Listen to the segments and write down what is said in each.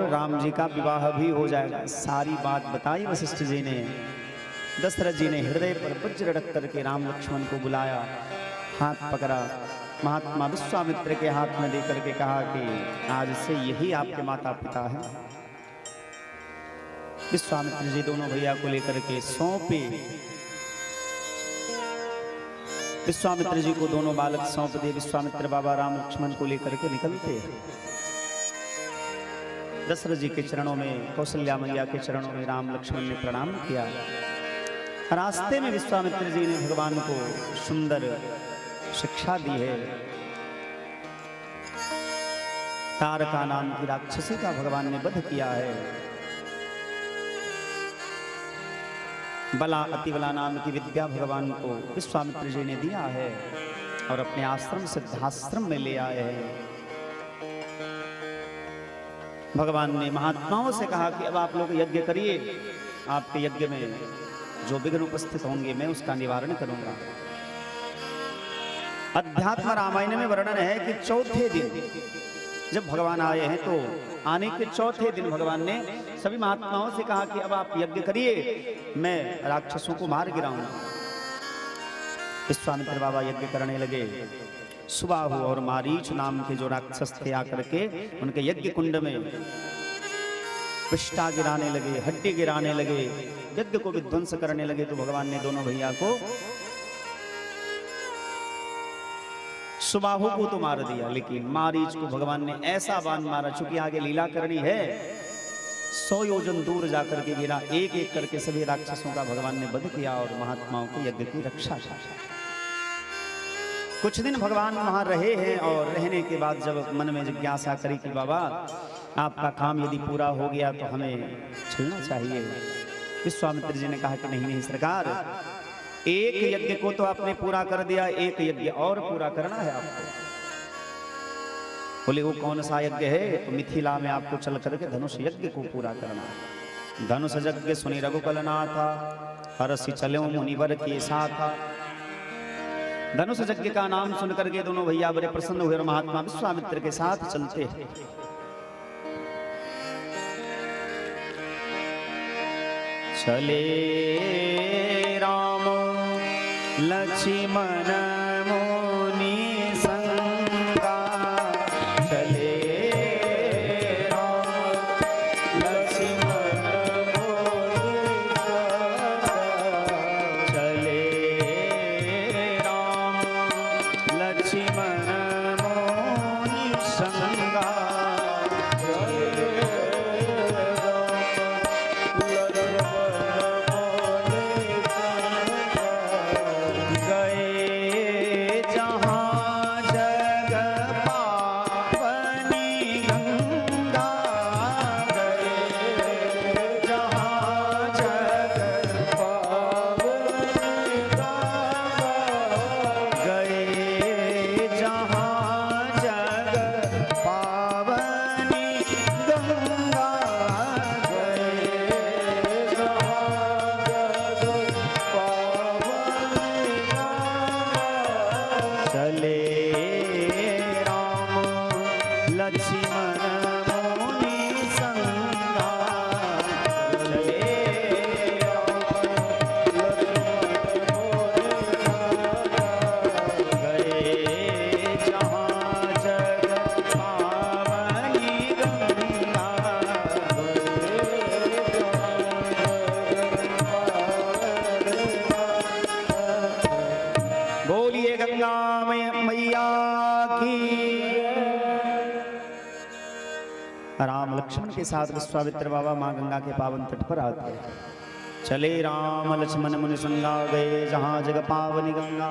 राम जी का विवाह भी हो जाएगा। सारी बात बताई वशिष्ठ जी ने। दशरथ जी ने हृदय पर वज्र रख करके राम लक्ष्मण को बुलाया, हाथ पकड़ा, महात्मा विश्वामित्र के हाथ में दे करके कहा कि आज से यही आपके माता पिता हैं। विश्वामित्र जी दोनों भैया को लेकर के सौंपे। विश्वामित्र जी को दोनों बालक सौंप दिए। विश्वामित्र बाबा राम लक्ष्मण को लेकर के निकलते हैं। दशरथ जी के चरणों में, कौशल्या मैया के चरणों में राम लक्ष्मण ने प्रणाम किया। रास्ते में विश्वामित्र जी ने भगवान को सुंदर शिक्षा दी है। तारका नाम की राक्षसी का भगवान ने वध किया है। बला अतिबला नाम की विद्या भगवान को विश्वामित्र जी ने दिया है और अपने आश्रम सिद्धाश्रम में ले आए हैं। भगवान ने महात्माओं से कहा कि अब आप लोग यज्ञ करिए, आपके यज्ञ में जो विघ्न उपस्थित होंगे मैं उसका निवारण करूंगा। अध्यात्म रामायण में वर्णन है कि चौथे दिन जब भगवान आए हैं तो आने के चौथे दिन भगवान ने सभी महात्माओं से कहा कि अब आप यज्ञ करिए, मैं राक्षसों को मार गिराऊंगा। विश्वामित्र बाबा यज्ञ करने लगे। सुबाहु और मारीच नाम के जो राक्षस थे आकर के उनके यज्ञ कुंड में विष्ठा गिराने लगे, हड्डी गिराने लगे, यज्ञ को विध्वंस करने लगे। तो भगवान ने दोनों भैया को, सुबाहु को तो मार दिया, लेकिन मारीच को भगवान ने ऐसा बाण मारा, चूंकि आगे लीला करनी है, 100 योजन दूर जाकर के गिरा। एक एक करके सभी राक्षसों का भगवान ने वध किया और महात्माओं के यज्ञ की रक्षा की। कुछ दिन भगवान वहां रहे हैं और रहने के बाद जब मन में जिज्ञासा करी कि बाबा आपका काम यदि पूरा हो गया तो हमें चलना चाहिए। विश्वामित्र जी ने कहा कि नहीं नहीं सरकार, एक यज्ञ को तो आपने पूरा कर दिया, एक यज्ञ और पूरा करना है आपको। बोले वो कौन सा यज्ञ है? तो मिथिला में आपको चल करके धनुष यज्ञ को पूरा करना है। धनुष यज्ञ सुनि रघुकुल नाथा, हरसि चले मुनिवर के साथ। धनुष यज्ञ का नाम सुनकर के दोनों भैया बड़े प्रसन्न हुए और महात्मा विश्वामित्र के साथ चलते हैं। चले राम लक्ष्मण मुनि संगा, चले राम लक्ष्मण मुनि संगा, चले राम लक्ष्मण मुनि संगा, गए जहाँ जग पावनी गंगा, गए जहाँ जग पावनी गंगा, गए जहाँ जग पावनी गंगा, गए जहाँ जग पावनी गंगा, चले राम लक्ष्मण मुनि संगा, चले राम लक्ष्मण मुनि संगा, गए जहाँ जग पावनी गंगा, गए जहाँ जग पावनी गंगा। बोलिए गंगा मैया की। राम लक्ष्मण के साथ विश्वामित्र बाबा माँ गंगा के पावन तट पर आते हैं। चले राम लक्ष्मण मुनि संगा, गए जहाँ जग पावनी गंगा।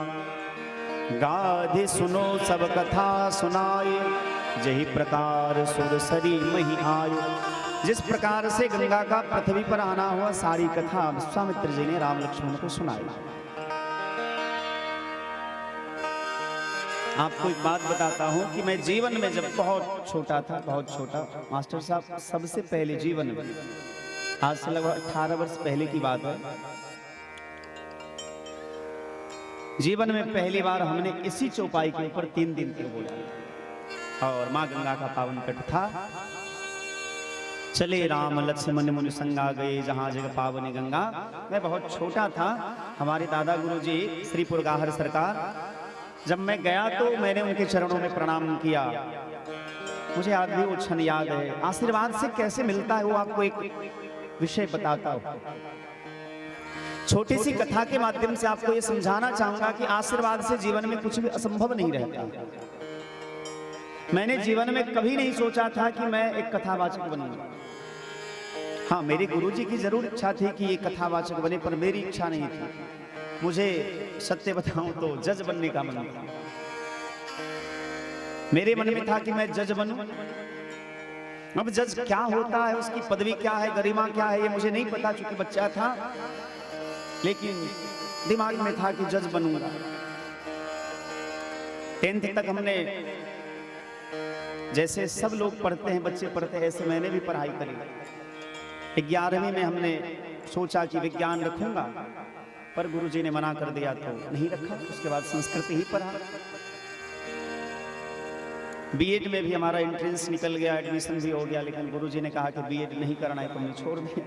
गाधि सुनो सब कथा सुनाए, जही प्रकार सुरसरी मही आए। जिस प्रकार से गंगा का पृथ्वी पर आना हुआ, सारी कथा विश्वामित्र जी ने राम लक्ष्मण को सुनाई। आपको एक बात बताता हूं कि मैं जीवन में जब बहुत छोटा था, बहुत छोटा, मास्टर साहब सबसे पहले जीवन में, आज से लगभग 18 वर्ष पहले की बात है, जीवन में पहली बार हमने इसी चौपाई के ऊपर 3 दिन तक बोला और माँ गंगा का पावन तट था। चले राम लक्ष्मण मुनि संगा गए जहां जग पावनी गंगा। मैं बहुत छोटा था, हमारे दादा गुरु जी श्रीपुर गाहर सरकार, जब मैं गया तो मैंने उनके चरणों में प्रणाम किया। मुझे आज भी वो क्षण याद है। आशीर्वाद से कैसे मिलता है वो आपको एक विषय बताता हूं। छोटी सी कथा के माध्यम से आपको ये समझाना चाहूंगा कि आशीर्वाद से जीवन में कुछ भी असंभव नहीं रहता। मैंने जीवन में कभी नहीं सोचा था कि मैं एक कथावाचक बनूंगा। हाँ, मेरे गुरुजी की जरूर इच्छा थी कि ये कथावाचक बने, पर मेरी इच्छा नहीं थी। मुझे सत्य बताऊं तो जज बनने का मन था। मेरे मन में था कि मैं जज बनूं। अब जज क्या होता है, उसकी पदवी क्या है, गरिमा क्या है, ये मुझे नहीं पता, चूंकि बच्चा था, लेकिन दिमाग में था कि जज बनूंगा। 10th तक हमने जैसे सब लोग पढ़ते हैं, बच्चे पढ़ते हैं, ऐसे मैंने भी पढ़ाई करी। 11वीं में हमने सोचा कि विज्ञान रखूंगा, पर गुरुजी ने मना कर दिया तो नहीं रखा। उसके बाद संस्कृत ही पढ़ा। बीएड में भी हमारा एंट्रेंस निकल गया, एडमिशन भी हो गया, लेकिन गुरुजी ने कहा कि बीएड नहीं करना है, तो हमने छोड़ दिया।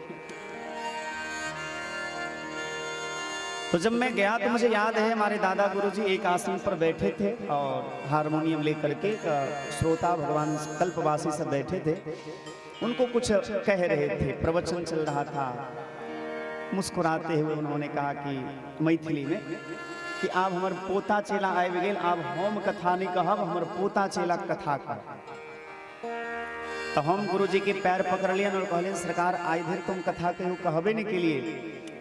तो जब मैं गया तो मुझे याद है हमारे दादा गुरुजी एक आसन पर बैठे थे और हारमोनियम लेकर के श्रोता भगवान कल्पवासी सब बैठे थे, उनको कुछ कह रहे थे, प्रवचन चल रहा था। मुस्कुराते हुए उन्होंने कहा कि मैथिली में कि आब हमर पोता चेला आबि गेल, आब हम कथा नहीं कहब, हमर पोता चेला कथा कह। तो हम गुरुजी के पैर पकड़ लियन और कहलियन, सरकार आइ धरि तुम कथा कहियो कहबे नहीं के लिए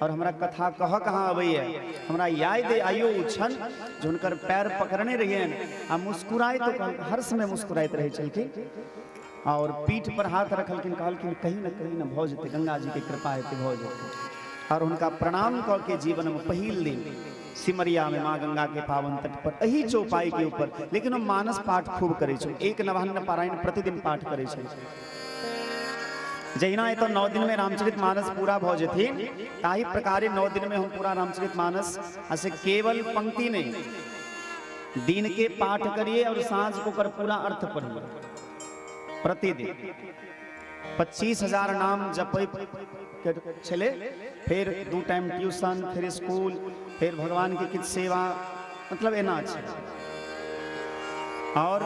और हमरा कथा कह कहाँ अबैया, हमरा याद आइयो ओ क्षण जो हुनकर पैर पकड़ने रहियन आ मुस्कुराए तो हर्ष में मुस्कुराइत रहे छलखिन और पीठ पर हाथ रखलखिन, कहलखिन कहीं न कहीं न भऽ जेतै, गंगा जी के कृपा हेतै भऽ जेतै। और हुनका प्रणाम कऽ के जीवन में पहिल दिन सिमरिया में माँ गंगा के पावन तट पर एही चौपाई के ऊपर, लेकिन हम मानस पाठ खूब करै छै, एक नवान्न पारायण प्रतिदिन पाठ करै छै। जहिना एतऽ 9 दिन में रामचरित मानस पूरा भऽ जेथिन, ताहि प्रकारे 9 दिन में हम पूरा रामचरित मानस आ से केवल पंक्ति नहीं, दिन के पाठ करिए और साँझ को कर पूरा अर्थ पढ़िए। प्रतिदिन 25,000 नाम जपै छलै, फिर 2 टाइम ट्यूशन, फिर स्कूल, फिर भगवान के किछु सेवा, मतलब एना छै। और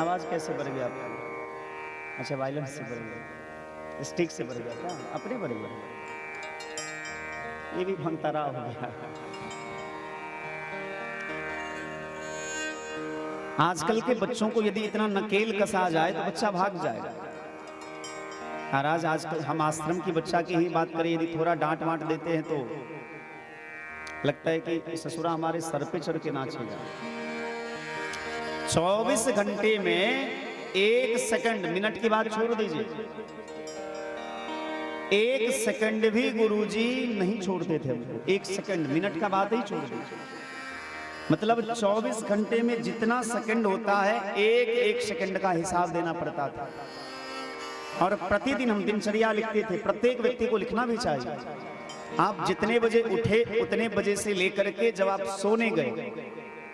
आवाज कैसे बढ़ गया आपका? अच्छा, वायलेंस से बढ़ गया, स्टिक से बढ़ गया क्या? अपने बढ़ गया, ये भी भंगतारा हो गया। आजकल के बच्चों को यदि इतना नकेल कसा जाए तो बच्चा भाग जाएगा। महाराज आजकल हम आश्रम की बच्चा की ही बात करें, यदि थोड़ा डांट वांट देते हैं तो लगता है कि ससुरा हमारे सर पे चढ़ के नाचेगा। 24 घंटे में 1 सेकंड, मिनट की बात छोड़ दीजिए, 1 सेकंड भी गुरुजी नहीं छोड़ते थे हमको। 1 सेकंड, मिनट का बात ही छोड़ दीजिए, मतलब 24 घंटे में जितना सेकंड होता है एक एक सेकंड का हिसाब देना पड़ता था। और प्रतिदिन हम दिनचर्या लिखते थे। प्रत्येक व्यक्ति को लिखना भी चाहिए। आप जितने बजे उठे उतने बजे से लेकर के जब आप सोने गए,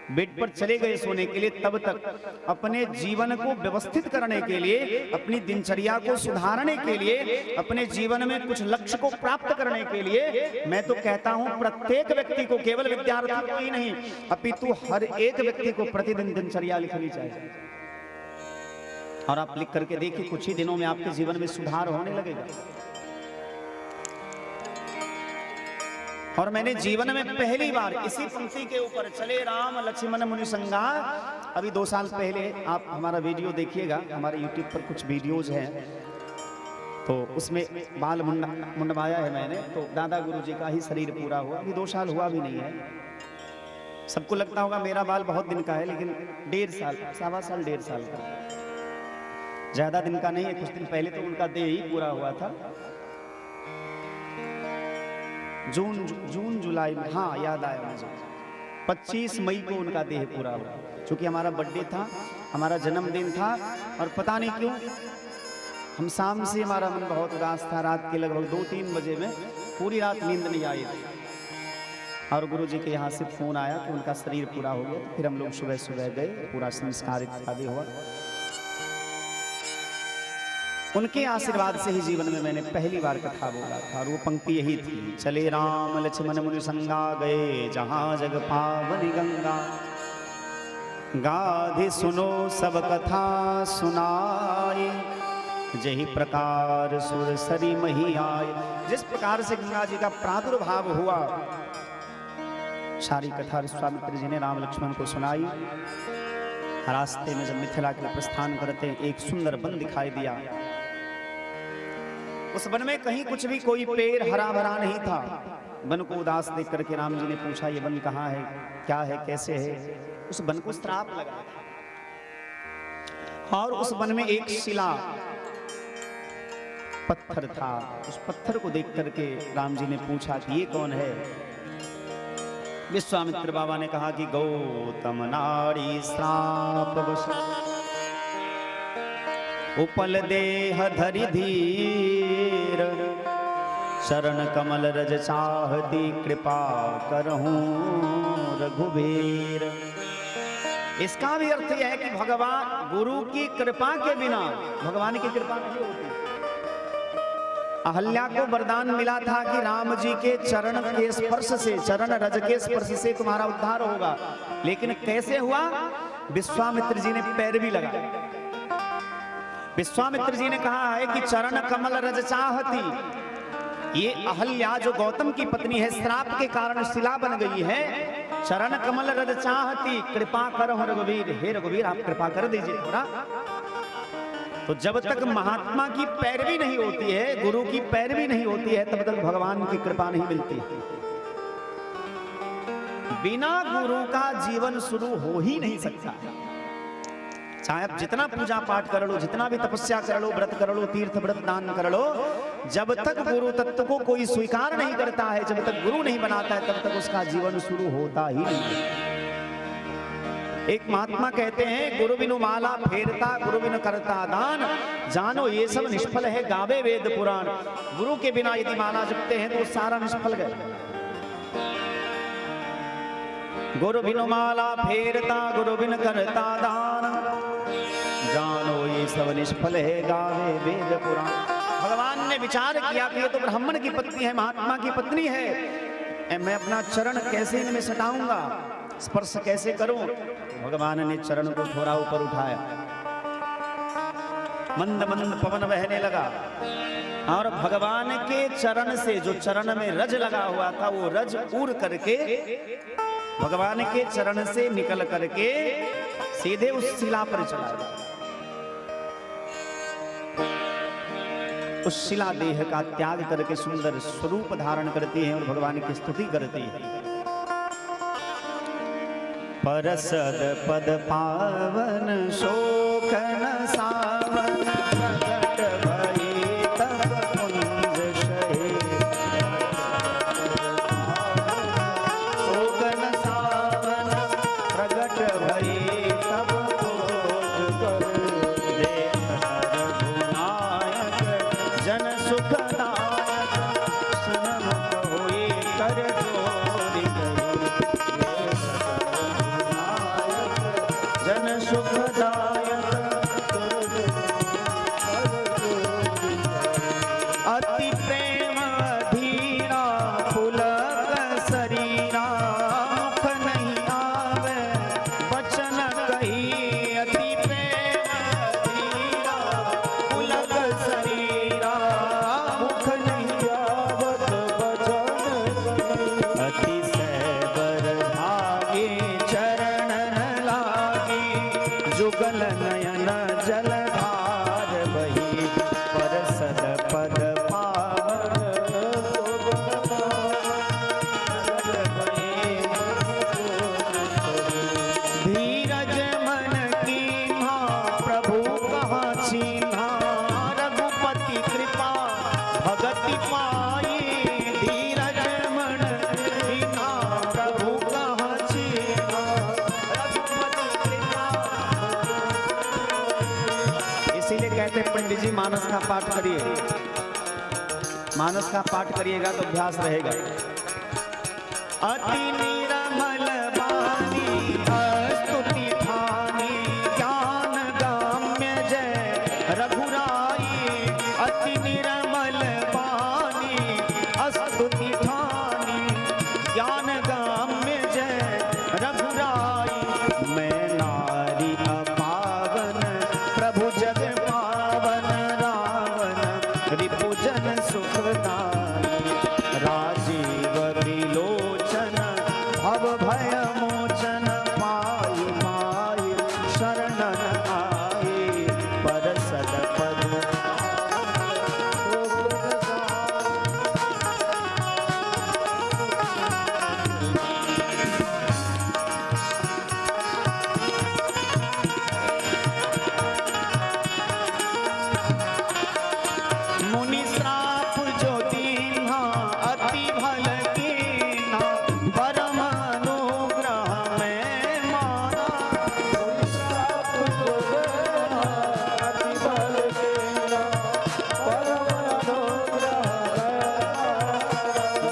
बेड पर चले गए सोने के लिए, तब तक अपने जीवन को व्यवस्थित करने के लिए, अपनी दिनचर्या को सुधारने के लिए, अपने जीवन में कुछ लक्ष्य को प्राप्त करने के लिए, मैं तो कहता हूं प्रत्येक व्यक्ति को, केवल विद्यार्थी को ही नहीं अपितु हर एक व्यक्ति को प्रतिदिन दिनचर्या लिखनी चाहिए। और आप लिख करके देखिए, कुछ ही दिनों में आपके जीवन में सुधार होने लगेगा। और मैंने जीवन में पहली बार इसी पंक्ति के ऊपर चले राम लक्ष्मण मुनि संगा, अभी 2 साल पहले आप हमारा वीडियो देखिएगा, हमारे यूट्यूब पर कुछ वीडियोज हैं, तो उसमें बाल मुंडवाया है मैंने, तो दादा गुरु जी का ही शरीर पूरा हुआ। अभी 2 साल हुआ भी नहीं है। सबको लगता होगा मेरा बाल बहुत दिन का है, लेकिन 1.5 साल, 1.25 साल, 1.5 साल का, ज्यादा दिन का नहीं है। कुछ दिन पहले तो उनका देह ही पूरा हुआ था, जून जून जुलाई में, हाँ याद आया मुझे, 25 मई को उनका देह पूरा हुआ। क्योंकि हमारा बर्थडे था, हमारा जन्मदिन था, और पता नहीं क्यों हम शाम से हमारा मन बहुत उदास था। रात के लगभग 2-3 बजे में पूरी रात नींद नहीं आई थी। और गुरु जी के यहाँ से फोन आया कि उनका शरीर पूरा हो गया। तो फिर हम लोग सुबह सुबह गए, पूरा संस्कार इत्यादि हुआ। उनके आशीर्वाद से ही जीवन में मैंने पहली बार कथा बोला था, और वो पंक्ति यही थी, चले राम लक्ष्मण मुनि संगा गए, जहां जग पावनी गंगा। गाधि सुनो सब कथा सुनाए, जही प्रकार सुरसरी मही आए। जिस प्रकार से गंगा जी का प्रादुर्भाव हुआ, सारी कथा विश्वामित्र जी ने राम लक्ष्मण को सुनाई। रास्ते में जब मिथिला के प्रस्थान करते, एक सुंदर वन दिखाई दिया। उस वन में कहीं कुछ भी कोई पेड़ हरा भरा नहीं था। वन को उदास देख करके राम जी ने पूछा, ये वन कहाँ है, क्या है, कैसे है? उस वन को श्राप लगा था और उस वन में एक शिला पत्थर था। उस पत्थर को देख करके राम जी ने पूछा कि ये कौन है? विश्वामित्र बाबा ने कहा कि गौतम नारी श्राप वश उपल देह धरि धीर, शरण कमल रज चाहती कृपा करहूं रघुवीर। इसका भी अर्थ यह है कि भगवान गुरु की कृपा के बिना भगवान की कृपा नहीं होती। अहल्या को वरदान मिला था कि राम जी के चरण के स्पर्श से, चरण रज के स्पर्श से तुम्हारा उद्धार होगा। लेकिन कैसे हुआ? विश्वामित्र जी ने पैर भी लगाया। विश्वामित्र जी ने कहा है कि चरण कमल रज चाहती, ये अहल्या जो गौतम की पत्नी है, श्राप के कारण शिला बन गई है। चरण कमल रज चाहती कृपा करो रघुवीर, हे रघुवीर आप कृपा कर दीजिए थोड़ा। तो जब तक महात्मा की पैरवी नहीं होती है, गुरु की पैरवी नहीं होती है, तब तक भगवान की कृपा नहीं मिलती। बिना गुरु का जीवन शुरू हो ही नहीं सकता। चाहे आप जितना पूजा पाठ कर लो, जितना भी तपस्या कर लो, व्रत कर लो, तीर्थ व्रत दान कर लो, जब तक गुरु तत्व को कोई स्वीकार नहीं करता है, जब तक गुरु नहीं बनाता है, तब तक उसका जीवन शुरू होता ही नहीं। एक महात्मा कहते हैं, गुरु बिनु माला फेरता, गुरु बिनु करता दान, जानो ये सब निष्फल है, गावे वेद पुराण। गुरु के बिना यदि माला जपते हैं तो वो सारा निष्फल गए। गुरु बिनु माला फेरता, गुरु बिनु करता दान, जानो ये सब निष्फल है, गावे वेद पुराण। भगवान ने विचार किया कि ये तो ब्राह्मण की पत्नी है, महात्मा की पत्नी है, मैं अपना चरण कैसे इनमें सटाऊंगा, स्पर्श कैसे करूं? भगवान ने चरण को थोड़ा ऊपर उठाया, मंद मंद पवन बहने लगा और भगवान के चरण से जो चरण में रज लगा हुआ था, वो रज उड़ करके भगवान के चरण से निकल करके सीधे उस शिला पर चला गया। उस शिला देह का त्याग करके सुंदर स्वरूप धारण करती है और भगवान की स्तुति करती है। परसद पद पावन शोकन सावन, प्रकट भई तब कुंज सहे। शोकन सावन प्रकट भई तब कुंज कर, देख रघुनायक जन सुखदायक, सनमुख होई कर जोरि कही। जन सुखदायक अति प्रेम अधीरा, पुलक शरीरा, मुख नहीं आवे बचन कही। अति प्रेम अधीरा, पुलक शरीरा, मुख नहीं आवत बचन कही। अतिशय बर भागी चरणन लागी, जुगल नयन जलधार बही। परसद पद पावन धीरज मन कीन्हा, प्रभु कहाँ छीन्हा, रघुपति कृपा भगति पाई। धीरज मन कीन्हा, प्रभु कहाँ छीन्हा, रघुपति कृपा। इसीलिए कहते हैं पंडित जी मानस का पाठ करिए। मानस का पाठ करिएगा तो अभ्यास रहेगा। अति निरमल बानी स्तुति ठानी ज्ञान गाम्य जय रघुराई। अति निर्मल बानी स्तुति ठानी ज्ञान गाम्य जय रघुराई। मैं नारी अपावन प्रभु जग पावन रावण रिपुजन सुखदाई। राजीव विलोचन भव भय मोचन पाई पाई शरणन आए परसद पद। मुनि श्राप जो दीन्हा अति भल कीन्हा परम अनुग्रह में माना।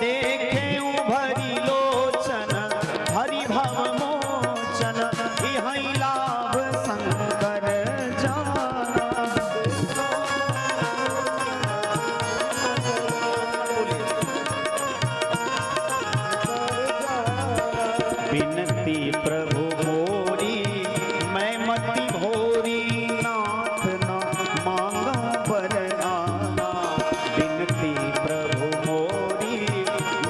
देखे भरी लोचन हरि भव मोचन इहै लाभ शंकर जाना। विनती प्रभु मोरी मैं मति भोरी नाथ न मांगा पर आना। विनती प्रभु मोरी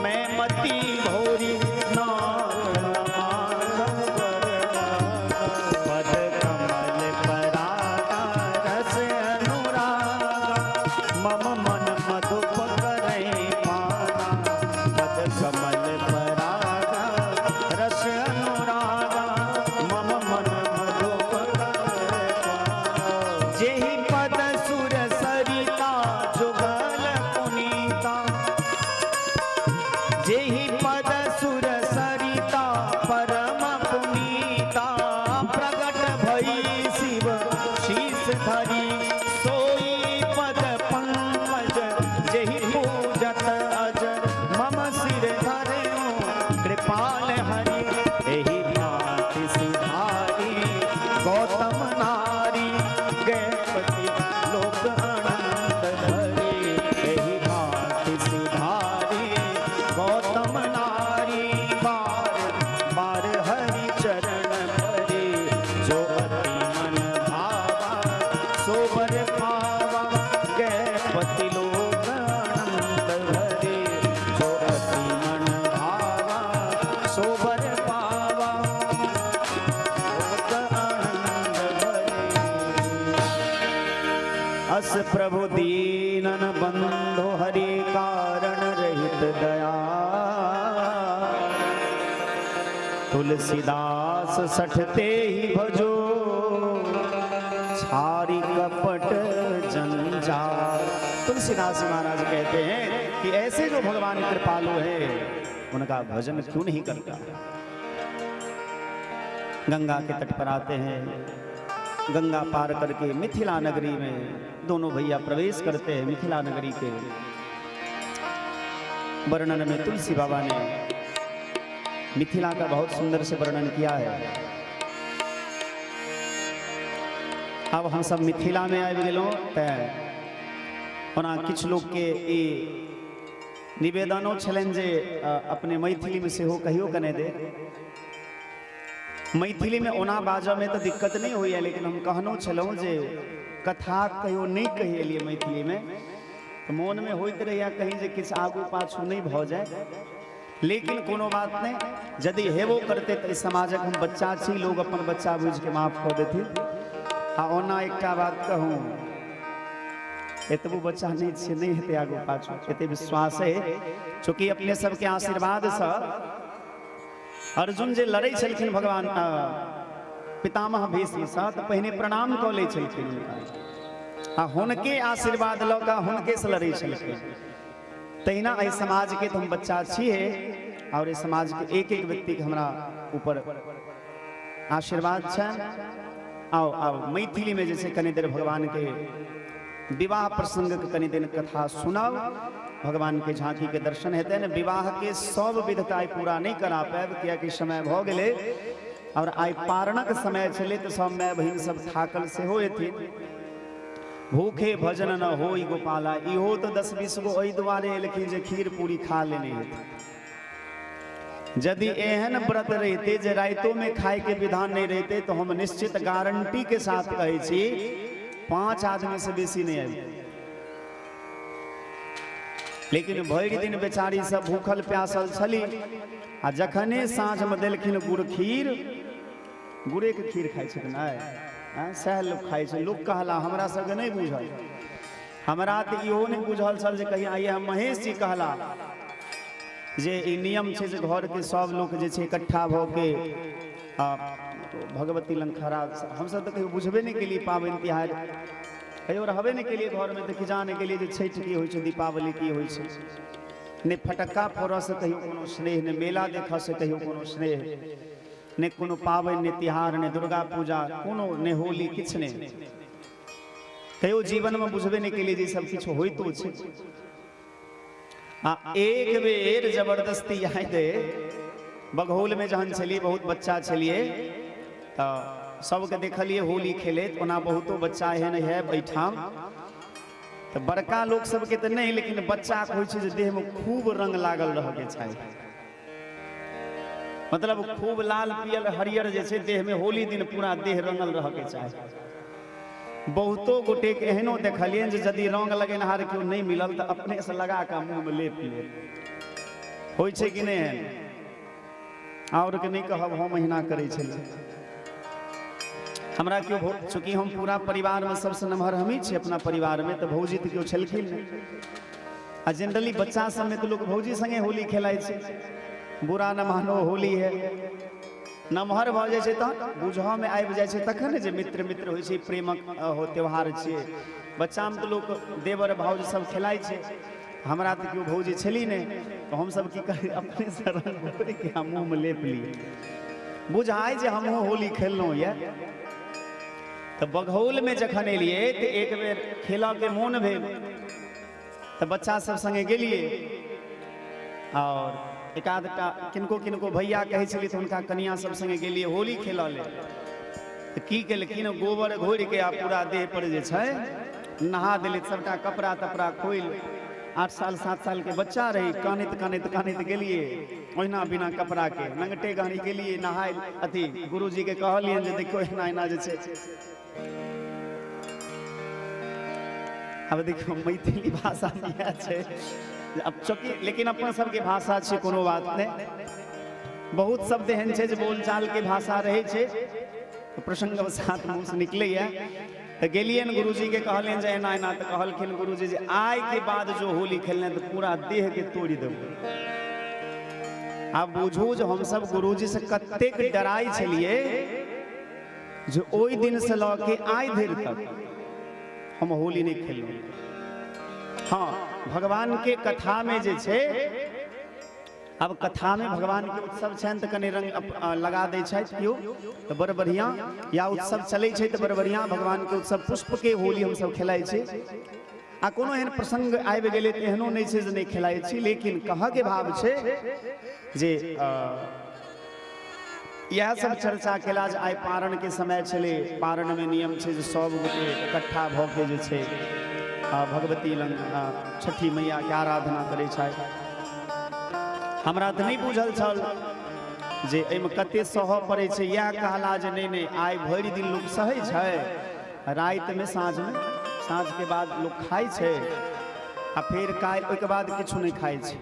मैं मति भोरी नाथ न मांगा पर आना। पद कमल परागा रस अनुरागा मम मन मधुप करहि पाना। पद कमल परागा रस अनुरागा मम मन मधुप करहि पाना। जेहि पद सुर सरिता जुगल पुनीता जेहि पद सुर सरिता परम पुनीता प्रगट भई शिव शीस धरी सोई पद पंकज जेहि पूजत अज मम सिर धरयो कृपाल हरि। एहि भांति सिधारी गौतम नारी गणपति लोक आनंद भरे। एहि भांति सिधारी गौतम नारी बार बार हरि चरण परे। जो अति मन भावा सो वर पावा गणपति लोक आनंद भरे। जो अति मन भावा सो वर पावा लोक आनंद भरे। अस प्रभु दीनन बंधु हरि कारण रहित दया। तुलसीदास सठते ही भजो छारी कपट जंजाल। तुलसीदास जी महाराज कहते हैं कि ऐसे जो भगवान कृपालु है उनका भजन क्यों नहीं करता। गंगा के तट पर आते हैं, गंगा पार करके मिथिला नगरी में दोनों भैया प्रवेश करते हैं। मिथिला नगरी के वर्णन में तुलसी बाबा ने मिथिला का बहुत सुंदर से वर्णन किया है। अब हम सब मिथिला में आबि गेलहुँ तऽ ओना किछु लोकके ई निवेदनो छलनि जे अपने मैथिलीमे सेहो कहियो कने दे। मैथिलीमे ओना बाजऽमे तऽ दिक्कत नहि होइए, लेकिन हम कहनो छलहुँ जे कथा कहियो नहि कहि एलियै मैथिलीमे, तऽ मोनमे होइत रहैए कहीं जे किछु आगू पाछू नहि भऽ जाय, लेकिन कोनो बात नहि, यदि हेबो करतै तऽ एहि समाजक हम बच्चा छी, लोग अपन बच्चा बुझिके माफ कऽ देथिन। आ ओना एकटा बात कहूँ, एतबो बच्चा नहि छियै, नहि हेतै आगू पाछू, एते विश्वास है। चूँकि अपने सबके आशीर्वादसँ अर्जुन जे लड़ै छलखिन भगवान पितामह भीष्मसँ, तऽ पहिने प्रणाम कऽ लै छलखिन हुनका, आ हुनके आशीर्वाद लऽ कऽ हुनकेसँ लड़ै छलखिन। तहिना एहि समाजके तऽ हम बच्चा छियै, आओर एहि समाजके एक एक व्यक्तिके हमरा ऊपर आशीर्वाद छनि। आउ आउ मैथिलीमे जे छै कनि देर भगवानके विवाह प्रसंगके कनि देर कथा सुनाउ। भगवान के झांकी के दर्शन हेतै ने। विवाह के सब विधता आइ पूरा नहि करा पायब, कियाकि समय भऽ गेलै और आइ पारणक समय छलै, तऽ सब माय बहिन सब थाकल सेहो हेथिन। भूखे भजन न होई गोपाला, इहो तऽ 10-20 गो एहि दुआरे एलखिन जे खीर पूरी खा लेने हेथिन। यदि एहन व्रत रहिते जे राइतो में खाय के विधान नहीं रहते तो हम निश्चित गारंटी के साथ कहै छी 5 आदमी से बेसी नहीं आबि। लेकिन भरि दिन बेचारी सब भूखल प्यासल छली आ जखने साँझ में देलखिन गुड़ खीर, गुड़े के खीर खाइ छै नहि सएह लोक खाइ छै। लोक कहला हमरा सबके नहि बुझल, हमरा तऽ इहो नहि बुझल छल जे कहिया आइए हम महेश जी कहला जे ई नियम छै जे घरके सब लोक जे छै इकट्ठा भऽ के आ भगवती लग खड़ा। हमसब तऽ कहियो बुझबे नहि केलियै पाबनि तिहार, कहियो रहबे नहि केलियै घरमे, तऽ कि जाने गेलियै जे छठि की होइ छै, दीपावली की होइ छै। नहि फटक्का फोड़ऽसँ कहियो कोनो स्नेह, नहि मेला देखऽसँ कहियो कोनो स्नेह, नहि कोनो पाबनि, नहि तिहार, नहि दुर्गा पूजा, कोनो नहि होली, किछु नहि। कहियो जीवनमे बुझबे नहि केलियै जे ई सब किछु होइतो छै। आ एक बेर जबरदस्ती याद अइ, बघौलमे जहन छलियै, बहुत बच्चा छलियै, तऽ सबके देखलियै होली खेलैत। ओना बहुतो बच्चा एहन है एहिठाम, तऽ बड़का लोक सबके तऽ नहि, लेकिन बच्चाके होइ छै जे देहमे खूब रंग लागल रहऽके चाही, मतलब खूब लाल पियर हरियर जे छै देहमे होली दिन पूरा देह रंगल रहऽके चाही। बहुतो गोटेके एहनो देखलियनि जे यदि रंग लगेनहार केओ नहि मिलल तऽ अपनेसँ लगा कऽ मुँहमे लेप लेत। होइ छै कि नहि एहन? आओर के नहि कहब, हम एहिना करै छलियै। हमरा केओ, चूँकि हम पूरा परिवारमे सबसँ नमहर हमही छी अपना परिवारमे, तऽ भौजी तऽ केओ छलखिन नहि। आ जनरली बच्चा सबमे तऽ लोक भौजी संगे होली खेलाइ छै, बुरा न मानो होली है। नमहर भऽ जाइ छै तऽ बुझऽमे आबि जाइ छै तखन ने जे मित्र मित्र होइ छै, प्रेमक हो त्यौहार छियै। बच्चामे तऽ लोक देवर भाउज सब खेलाइ छै। हमरा तऽ केओ भौजी छली नहि, तऽ हमसब की करी, अपनेसँ रंग घोरिके आ मुँहमे लेप लियै, बुझाइ जे हमहूँ होली खेललहुँ यऽ। तऽ बघौलमे जखन एलियै तऽ एक बेर खेलऽके मोन भेल, तऽ बच्चा सब संगे गेलियै और एक आधटा किनको किनको भैया कहै छलियै, तऽ हुनका कनिया सब संगे गेलियै होली खेलऽ लेल। तऽ की केलखिन, गोबर घोरिके आ पूरा देह पर जे छै नहा देलथि, सबटा कपड़ा तपड़ा खोलि। 8 साल 7 साल के बच्चा रही, कानैत कानैत कानैत गेलियै, ओहिना बिना कपड़ा के नंगटे गाड़ी गेलियै नहाय। अथी गुरुजी के कहलियनि जे देखियौ एना एना जे छै। आब देखियौ मैथिली भाषामे इएह छै अब चूँकि, लेकिन अपन सबके भाषा छै, कोनो बात नहि। बहुत शब्द एहन छै जे बोलचालके भाषा रहै छै, प्रसंगवशात मुँहसँ निकलैए। तऽ गेलियनि गुरुजीके कहलियनि जे एना एना, तऽ कहलखिन गुरुजी जे आइके बाद जो होली खेलने तऽ पूरा देहके तोड़ि देबै। आब बुझू जे हमसब गुरुजीसँ कतेक डराइ छलियै जे ओहि दिनसँ लऽ के आइ धरि तक हम होली नहि खेललहुँ। हँ, भगवानके कथामे जे छै, आब कथामे भगवानके उत्सव छनि तऽ कनि रंग लगा दै छथि केओ तऽ बड़ बढ़िआँ, या उत्सव चलै छै तऽ बड़ बढ़िआँ। भगवानके उत्सव पुष्पके होली हमसब खेलाइ छी। आ कोनो एहन प्रसंग आबि गेलै तऽ एहनो नहि छै जे नहि खेलाइ छी। लेकिन कहऽके भाव छै जे इएह सब चर्चा केला जे आइ पारणके समय छलै। पारणमे नियम छै जे सब गोटे इकट्ठा भऽ के जे छै भगवती लग छठी मैयाके आराधना करै छथि। हमरा तऽ नहि बुझल छल जे एहिमे कते सहऽ पड़ै छै। इएह कहला जे नहि नहि, आइ भरि दिन लोक सहै छै, रातिमे साँझमे, साँझके बाद लोक खाइ छै आ फेर काल्हि ओहिके बाद किछु नहि खाइ छै,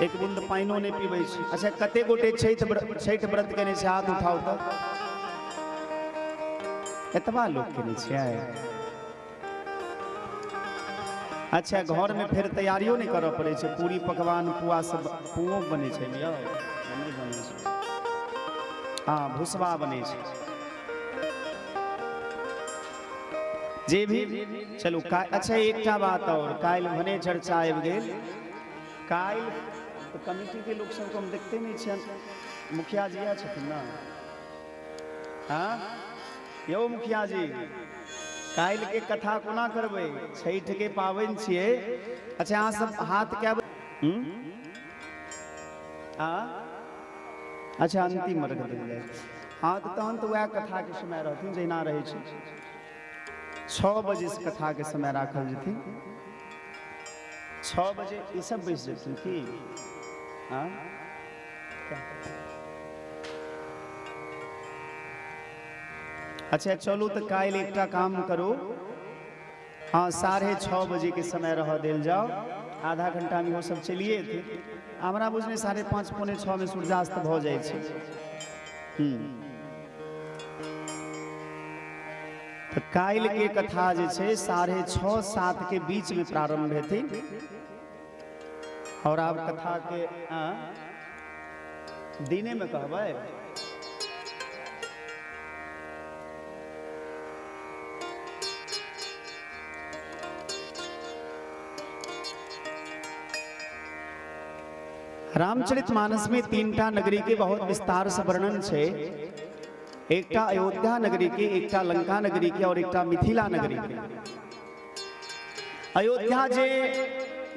एक बूंद पानिओ नहि पीबै छै। अच्छा, कते गोटे छठि व्रत केने छै? हाथ उठाउ। तऽ एतबा लोक केने छियै। अच्छा, घरमे फेर तैयारियो नहि करऽ पड़ै छै? पूरी पकवान पुआ सब, पुओ बनै छै ने यौ? नहि बनै छै? हँ, भुसबा बनै छै। जे भी, चलू। अच्छा, एकटा बात आओर, काल्हि भने चर्चा आबि गेल। काल्हि तऽ कमिटीके लोक सबके हम देखते नहि छियनि। मुखिया जी इएह छथिन ने? हँ यौ मुखिया जी, काल्हि के कथा कोना करबै? छठि के पाबनि छियै। अच्छा, अहाँ सब हाथ क्या आ अच्छा, अंतिम अर्घ देल जाय। हाँ, तऽ तहन तऽ वएह कथाके समय रहथिन जहिना रहै छै। 6 बजे से कथाके समय राखल जेथिन। 6 बजे ई सब बैस जेथिन की? हाँ, अच्छा चलू, तऽ काल्हि एकटा काम करू। हाँ, 6:30 बजे के समय रह देल जाओ। आधा घंटा में वो सब चलिए थे। हमरा बुझने 5:30 5:45 में सूर्यास्त भऽ जाइ छै। तऽ काल्हि के कथा जे छै 6:30 7 के बीच में प्रारंभ हेतै। और आब कथा के दिने में कहबै। रामचरित मानस में तीनटा नगरी के बहुत विस्तार से वर्णन छै। एकटा अयोध्या नगरी के, एकटा लंका नगरी के और एकटा मिथिला नगरी के। अयोध्या जे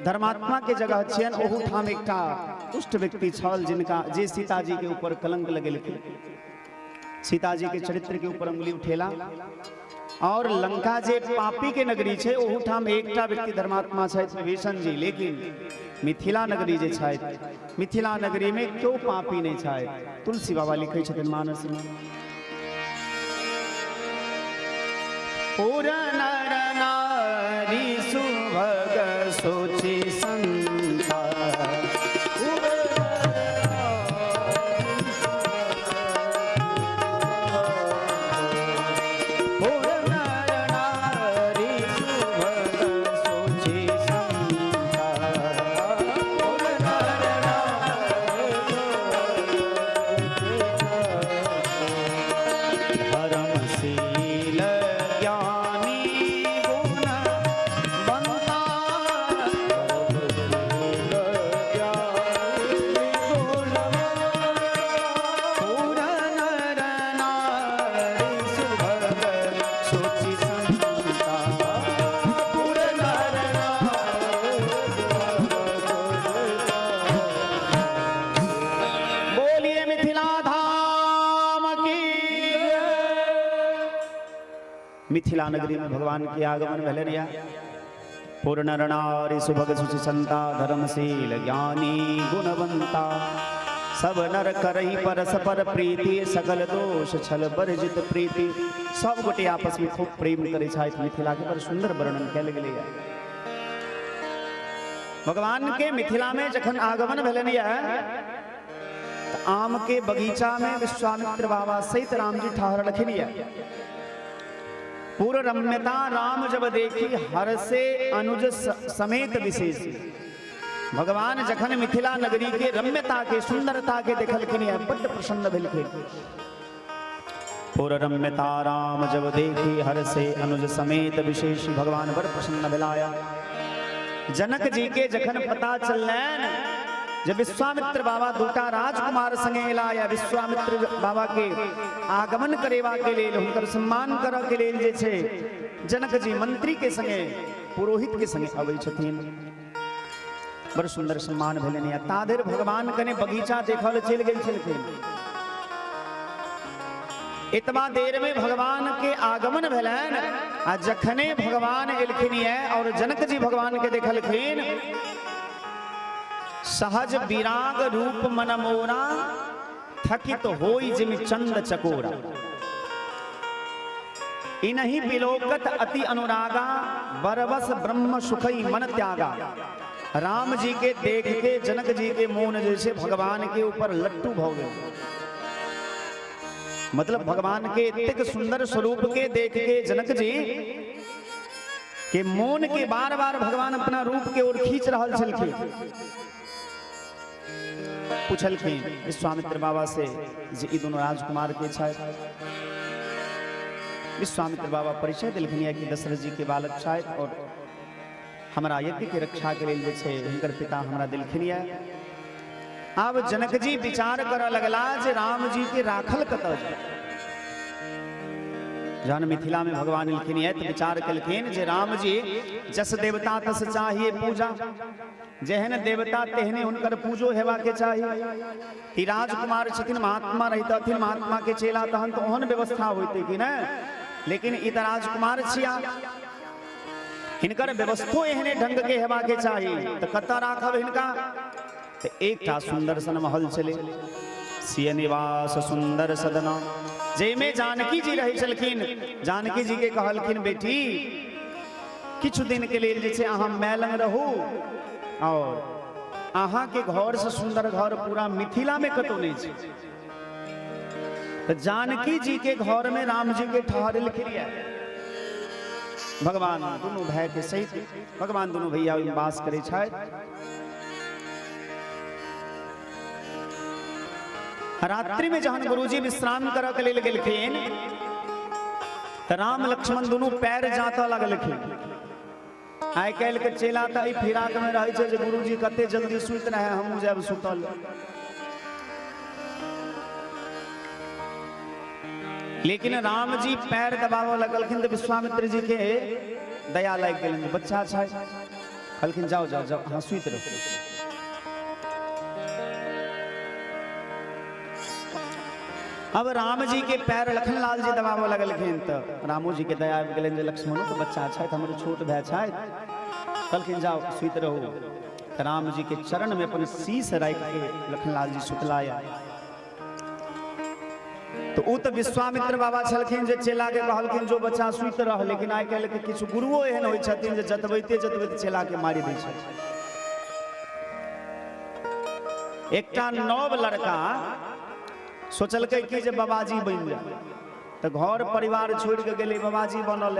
धर्मात्मा के जगह छियन, ओहू ठाम एकटा दुष्ट व्यक्ति छल जिनका जे सीताजी के ऊपर कलंक लगेलखिन, सीताजी के चरित्र के ऊपर अंगुली उठेला। और लंका जे पापी के नगरी छै, ओहू ठाम एकटा व्यक्ति धर्मात्मा छथि, विभीषण जी। लेकिन मिथिला नगरी जे छथि, मिथिला नगरी में क्यों पापी नहीं छथि। तुलसी बाबा लिखै छथिन मानस में, पूरा नर नारी सुभग सोची संता, पूरा नर नारी सुभग सोची संता, पूरा नर नारी धर्मशील ज्ञानी गुण बंता, पूरा नर नारी सुभग सोची संता, पूरा नर नारी। बोलिए मिथिला धाम की। मिथिला नगरी में भगवान के आगमन भेलनि या पूर्ण नर सुभग सुचि संता, धर्मशील ज्ञानी गुणवंता, सब नर करही परस्पर प्रीति, सकल दोष छल वर्जित प्रीति। सब गोटे आपस में खूब प्रेम करै छथि। मिथिला के बड़ सुंदर वर्णन कयल गेलैए। भगवान के मिथिला में जखन आगमन भेलनि या तऽ आम के बगीचा में विश्वामित्र बाबा सहित राम जी ठहरलखिन या। पूर्ण रम्यता राम जब देखी, हर से अनुज समेत विशेष। भगवान जखन मिथिला नगरी के रम्यता के, सुंदरता के देखलखिन या, बड्ड प्रसन्न भेलखिन। पूर्ण रम्यता राम जब देखी, हर से अनुज समेत विशेष। भगवान बड़ प्रसन्न भेलाया। जनक जी के जखन पता चललनि जे विश्वामित्र बाबा दूटा राजकुमार संगे एला या विश्वामित्र बाबा के आगमन करेबा के लेल, हुनकर सम्मान करऽ के लेल जे छै जनक जी मंत्री के संगे, पुरोहित के संगे अबै छथिन। बड़ सुंदर सम्मान भेलनि। आ ता धरि भगवान कने बगीचा देखऽ लए चलि गेल छलखिन। एतबा देर में भगवान के आगमन भेलनि आ जखने भगवान एलखिन ये और जनक जी भगवान के देखलखिन, सहज विराग रूप मन मोरा, थकित होई जिम चंद चकोरा, इन्हीं बिलोकत अति अनुरागा, बरबस ब्रह्म सुखई मन त्यागा। राम जी के देख के जनक जी के मोन जैसे भगवान के ऊपर लट्टू भ गए। मतलब भगवान के एतेक सुंदर स्वरूप के देख के जनक जी के मोन के बार बार भगवान अपना रूप के ओर खींच रहल छलखिन। पूछलखिन विश्वामित्र बाबा से जे ई दोनों राजकुमार के छथि। विश्वामित्र बाबा परिचय देलखिन यऽ कि दशरथ जी के बालक छथि और हमरा यज्ञ के रक्षा के लेल जे छै हुनकर पिता हमरा देलखिन यऽ। आब जनक जी विचार करऽ लगला जे राम जी के राखल कतऽ जाय। जहन मिथिला में भगवान एलखिन ये तऽ विचार केलखिन जे राम जी जस देवता तस चाहिए पूजा, जेहन देवता तेहने हुनकर पूजो हेबा के चाही। ई राजकुमार छथिन, महात्मा रहितथिन, महात्मा के चेला, तहन तऽ ओहन व्यवस्था होइतै कि नहि, लेकिन ई तऽ राजकुमार छिया, हिनकर व्यवस्थो एहने ढंग के हेबा के चाही। तऽ कतऽ राखब हिनका? तऽ एकटा सुंदर सन महल छलै, सिय निवास सुंदर सदना, जाहिमे जानकी जी रहै छलखिन। जानकी जी के कहलखिन, बेटी किछु दिन के लेल जे छै अहाँ माय लग रहू, और अहाँके घर से सुंदर घर पूरा मिथिला में कतौ नहि छै। तऽ जानकी जी के घर में राम जी के ठहरेलखिन यऽ भगवान दुनू भाई के सहित। भगवान दुनू भैया ओहिमे वास करै छथि। रात्रि में जहन गुरुजी विश्राम करऽ के लेल गेलखिन तऽ राम लक्ष्मण दुनू पैर जाँतऽ लगलखिन। आइ काल्हि के चेला तऽ एहि फिराक में रहै छै जे गुरुजी कते जल्दी सुति रहै, हमहूँ जायब सुतल। लेकिन राम जी पैर दबाबऽ लगलखिन तऽ विश्वामित्र जी के दया लागि गेलनि, बच्चा छै। कहलखिन जाओ जाओ जाओ, अहाँ सुति रहू। अब राम जी के पैर लखनलाल जी दबाबऽ लगलखिन तऽ रामो जी के दया आबि गेलनि जे लक्ष्मणो के बच्चा छथि, हमरो छोट भाय छथि। कहलखिन जाओ सुति रहू। तऽ राम जी के चरण में अपन शीश राखि के लखनलाल जी सुतला। तऽ ओ तऽ विश्वामित्र बाबा छलखिन जे चेला के कहलखिन जो बच्चा सुति रह, लेकिन आइ काल्हि के किछु गुरुओ एहन होइ छथिन जे जतबैते जतबैते चेला के मारि दै छथिन। एकटा नव लड़का सोचलकै कि जे बाबाजी बनि जाय, तऽ घर परिवार छोड़ि कऽ गेलै बाबाजी बनल।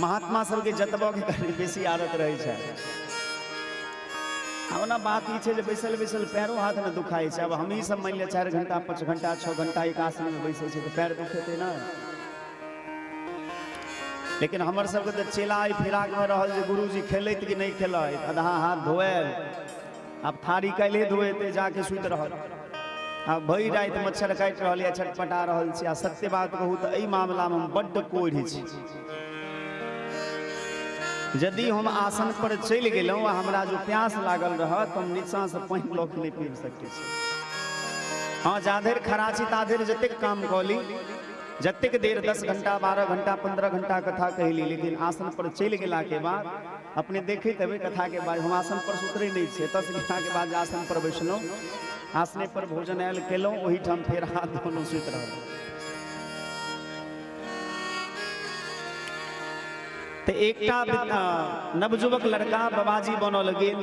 महात्मा सबके जतबऽ के कनि बेसी आदत रहै छै। आ ओना बात ई छै जे बैसल बैसल पैरो हाथ ने दुखाइ छै। आब हमही सब मानि लिअ 4 घंटा 5 घंटा 6 घंटा एक आसनमे बैसै छै तऽ पैर दुखेतै ने। लेकिन हमर सबके तऽ चेला एहि फिराकमे रहल जे गुरुजी खेलैत कि नहि खेलैत, आधा हाथ धोएल, आब थारी काल्हि धोएतै, जाके सुति रहल। आ भरि राति मच्छर काटि रहल यऽ, छटपटा रहल छी। आ सत्य बात कहू तऽ एहि मामलामे हम बड्ड कोढ़ि छी। यदि हम आसन पर चलि गेलहुँ आ हमरा जो प्यास लागल रहत तऽ हम नीचाँसँ पानि लऽ कऽ नहि पीब सकै छी। हँ, जाधरि खड़ा छी ताधरि जतेक काम कऽ ली, जतेक देर 10 घंटा 12 घंटा 15 घंटा कथा कहि ली, लेकिन आसन पर चलि गेलाके बाद अपने देखैत हेबै कथाके बाद हम आसन पर सुतरै नहि छियै। एतऽसँ गेलाके बाद जे आसन पर बैसलहुँ, आसने पर भोजन आयल केलहुँ, ओहिठाम फेर हाथ धोलहुँ, सुति रहलहुँ। तऽ एकटा नवयुवक लड़का बाबाजी बनल गेल।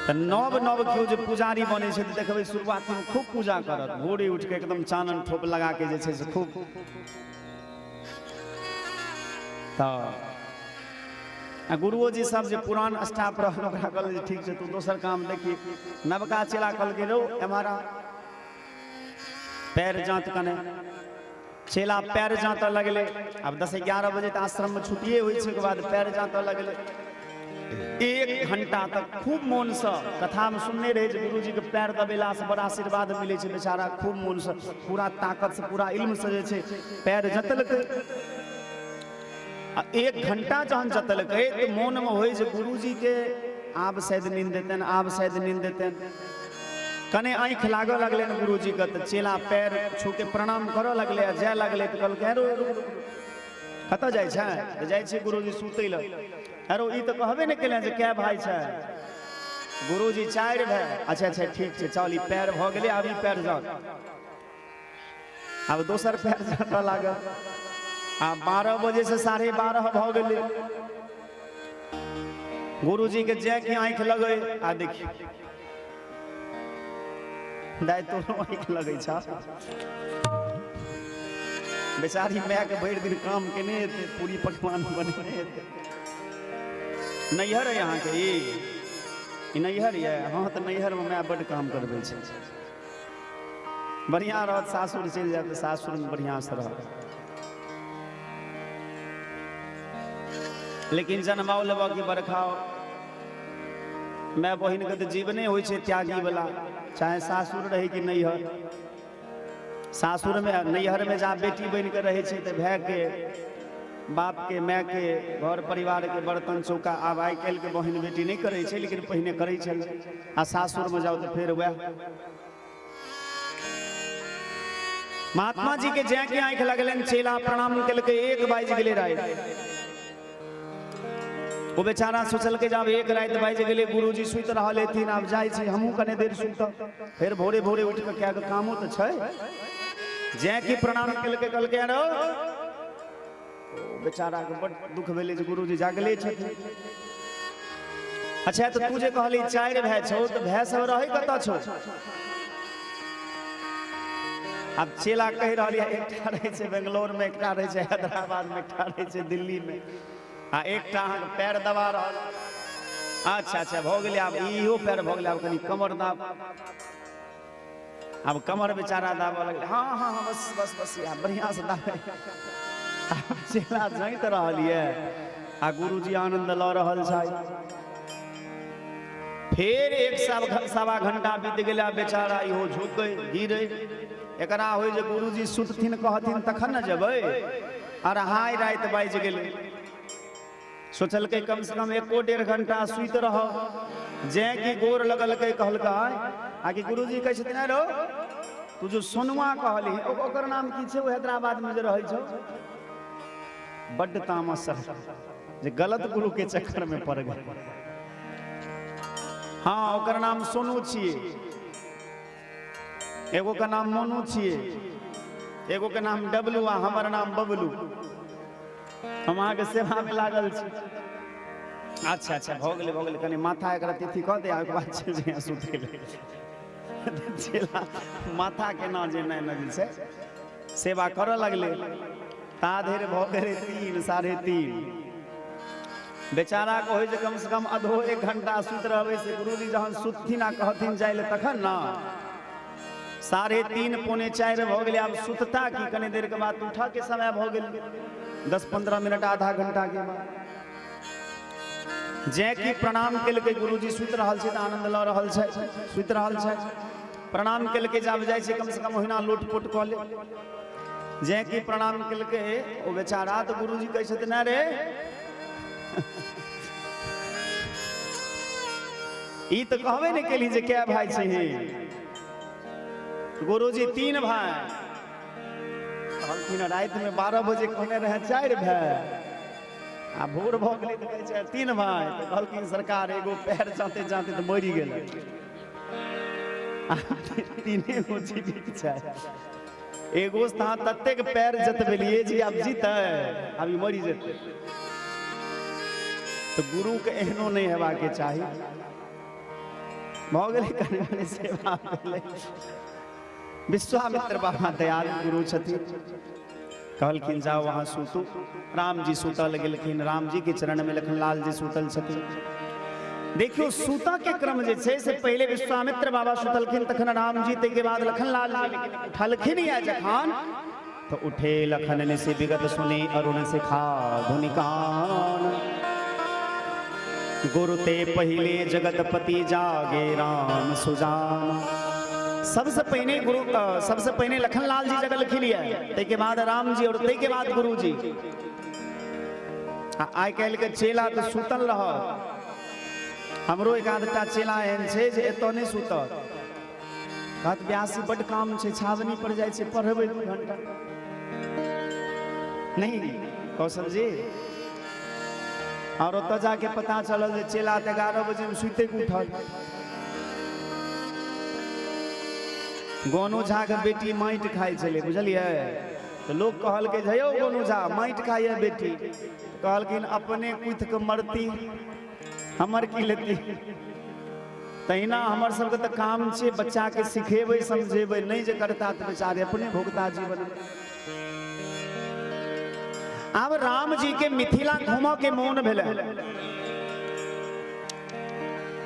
तऽ नव नव केओ जे पुजारी बनै छै तऽ देखबै शुरुआतमे खूब पूजा करत, भोरे उठि कऽ एकदम चानन ठोप लगा के जे छै से खूब। तऽ आ गुरुओ जी सब जे पुरान स्टाफ रहल ओकरा कहल जे ठीक छै तू दोसर काम देखी। नवका चेला कहलकै रौ एम्हर आ, पैर जाँत कने। चेला पैर जाँतऽ लगलै। आब 10-11 बजे तऽ आश्रममे छुट्टिए होइ छै, ओकर बाद पैर जाँतऽ लगलै। 1 घंटा तक खूब मोनसँ कथामे सुनने रहै जे गुरुजीके पैर दबेलासँ बड़ा आशीर्वाद मिलै छै। बेचारा खूब मोनसँ पूरा ताकतसँ पूरा इल्मसँ जे छै पैर जतलकै। आ 1 घंटा जहन जतलकै तऽ मोनमे होइ जे गुरुजीके आब शायद नींद देतनि, आब शायद नींद देतनि। कने आँखि लागऽ लगलनि गुरुजीके तऽ चेला पैर छू के प्रणाम करऽ लगलै आ जाय लगलै तऽ कहलकै अरे रुक रुक, कतऽ जाइ छै? तऽ जाइ छै गुरुजी सुतै लए। अरे ई तऽ कहबे नहि केलनि जे कए भाय छै? गुरुजी 4 भाय। अच्छा अच्छा ठीक छै, चल ई पैर भऽ गेलै, आब ई पैर जाउ। आब दोसर पैर जातऽ लागल। आ 12 बजे से 12:30 भऽ गेलै। गुरुजी के जाय के आँखि लगै आ देखी दाइ तोरो आँखि लगै छ। बेचारी माय के भरि दिन काम केने हेतै, पूरी पकवान बनेने हेतै। नैहर है अहाँके ई? ई नैहर यऽ? हँ, तऽ नैहरमे माय बड्ड काम करबै छै। बढ़िआँ रहत सासुर चलि जायब तऽ सासुरमे बढ़िआँसँ रहत। लेकिन जनमाउ लेबऽ कि बरखाओ, माय बहिनके तऽ जीवने होइ छै त्यागीवला, चाहे सासुर रहै कि नैहर। सासुरमे नैहरमे जा बेटी बनि कऽ रहै छै तऽ भायके बापके मायके घर परिवारके बर्तन चौका आब आइ काल्हिके बहिन बेटी नहि करै छै, लेकिन पहिने करै छलै। आ सासुरमे जाउ तऽ फेर वएह। महात्मा जी के जैं के आंखि लगलनि, चेला प्रणाम केलकै, 1 बाजि गेलै राति। ओ बेचारा सोचलकै जे आब 1 राति बाजि गेलै, गुरुजी सुति रहल हेथिन, आब जाइ छी हमहूँ कने देर सुतब, फेर भोरे भोरे उठि कऽ कए गो कामो तऽ छै। जैं कि प्रणाम केलकै, कहलकै अरे बेचाराके बड दुख भेलै जे गुरुजी जागले छथिन। अच्छा तऽ तू जे कहली 4 भाय छौ, तऽ भाय सब रहै कतऽ छौ? आब चेला कहि रहल यऽ एकटा रहै छै बेंगलोरमे, एकटा रहै छै हैदराबादमे, एकटा रहै छै दिल्लीमे, आ एकटा अहाँके पैर दबा रहल। अच्छा अच्छा भऽ गेलै, आब इहो पैर भऽ गेलै, आब कनि कमर दाब। आब कमर बेचारा दाबऽ लगलै, हाँ हाँ हाँ बस बस बस, आब बढ़िआँसँ दाबै। आब चेला जाइत रहल यऽ आ गुरुजी आनन्द लऽ रहल छथि। फेर एक सवा घंटा बीत गेलै, बेचारा इहो झुकै गिरै। एकरा होइ जे गुरुजी सुतथिन कहथिन तखन ने जेबै। अढ़ाई राति बाजि गेलै। सोचलकै कम से कम 1-1.5 घंटा सुति रह। जैं कि गोर लगलकै, कहलकै आकि गुरुजी कहै छथिन अरे तू जो सोनुआ कहली ओकर नाम की छै, ओ हैदराबादमे जे रहै छौ। बड्ड तामस जे गलत गुरु के चक्कर में पड़ गए। हाँ ओकर नाम सोनू छियै, एगो के नाम मोनू छियै, एगो के नाम डबलू आ हमर नाम बबलू। हम अहाँके सेवामे लागल छी। अच्छा अच्छा भऽ गेलै भऽ गेलै, कनि माथा एकरा तिथि कऽ दे, ओहिके बाद चलि जइहे सुतै लए। चेला माथा केना जे नहि ने जे छै सेवा करऽ लगलै। ता धरि भऽ गेलै 3 साढ़े 3। बेचारा कहै जे कम से कम आधो 1 घंटा सुति रहबै, से गुरुजी जहन सुतथिन आ कहथिन जाइ लए तखन ने। 3:30 3:45 भऽ गेलै। आब सुतता की, कनी देर के बाद उठऽ के समय भऽ गेल, 10-15 मिनट आधा घंटा के बाद। जैं कि प्रणाम केलकै, गुरुजी सुति रहल छै तऽ आनंद लऽ रहल छै, सुति रहल छै। प्रणाम केलकै जे आब जाइ छै कम से कम ओहिना लोटपोट कऽ ले। जैं कि प्रणाम केलकै ओ बेचारा, तऽ गुरुजी कहै छथिन अरे ई तऽ कहबे नहि केलही जे कै भाय छही। गुरुजी 3 भाय। कहलखिन रातिमे 12 बजे कहने रहे 4 भाय, आ भोर भऽ गेलै तऽ कहै छै 3 भाय। तऽ कहलखिन सरकार एगो पैर जाते जाते तऽ मरि गेलै, 3 गो जीवित छै। एगो से अहाँ ततेक पैर जतबेलियै जे आब जीतै, आब ई मरि जेतै। तऽ गुरुके एहनो नहि हेबाके चाही। भऽ गेलै कनि मनि सेवा भेलै। विश्वामित्र बाबा दयालु गुरु छथिन, कहलखिन जाओ अहाँ सुतू। रामजी सुतल गेलखिन, रामजी के चरण में लखनलाल जी सुतल छथिन। देखियो सुतऽ के क्रम जे छै से पहिले विश्वामित्र बाबा सुतलखिन, तखन रामजी, ताहिके बाद लखनलाल जी। लेकिन उठलखिन या जखन तो उठे लखन ने से विगत सुने अरुण सिखा धुनिकान। गुरु ते पहिले जगतपति जागे राम सुजान। सबसे पहिने गुरु सबसे पहिने लखनलाल जी जगलखिन ये, ताहिके बाद राम जी और ताहिके बाद गुरु जी। आ आइ काल्हि के चेला तऽ सुतल रहत। हमरो एक आधटा चेला एहन छै जे एतऽ नहि सुतत, कहत ब्यासी बड्ड काम छै, छावनी पर जाइ छै पढ़बै 2 घंटा। नहीं कौशल जी, और ओतऽ जाके पता चलल जे चेला तऽ 11 बजे में सुते के उठल। गोनू झा के बेटी माटि खाइ छलै, बुझलियै? तऽ लोक कहलकै जे यौ गोनू झा माटि खाइए बेटी। कहलखिन अपने कुथि कऽ मरती, हमर की लेती। तहिना हमर सबके तऽ काम छै बच्चाके सिखेबै समझेबै, नहि जे करता तऽ बेचारे अपने भोगता जीवन। आब राम जी के मिथिला घूमऽ के मोन भेलै,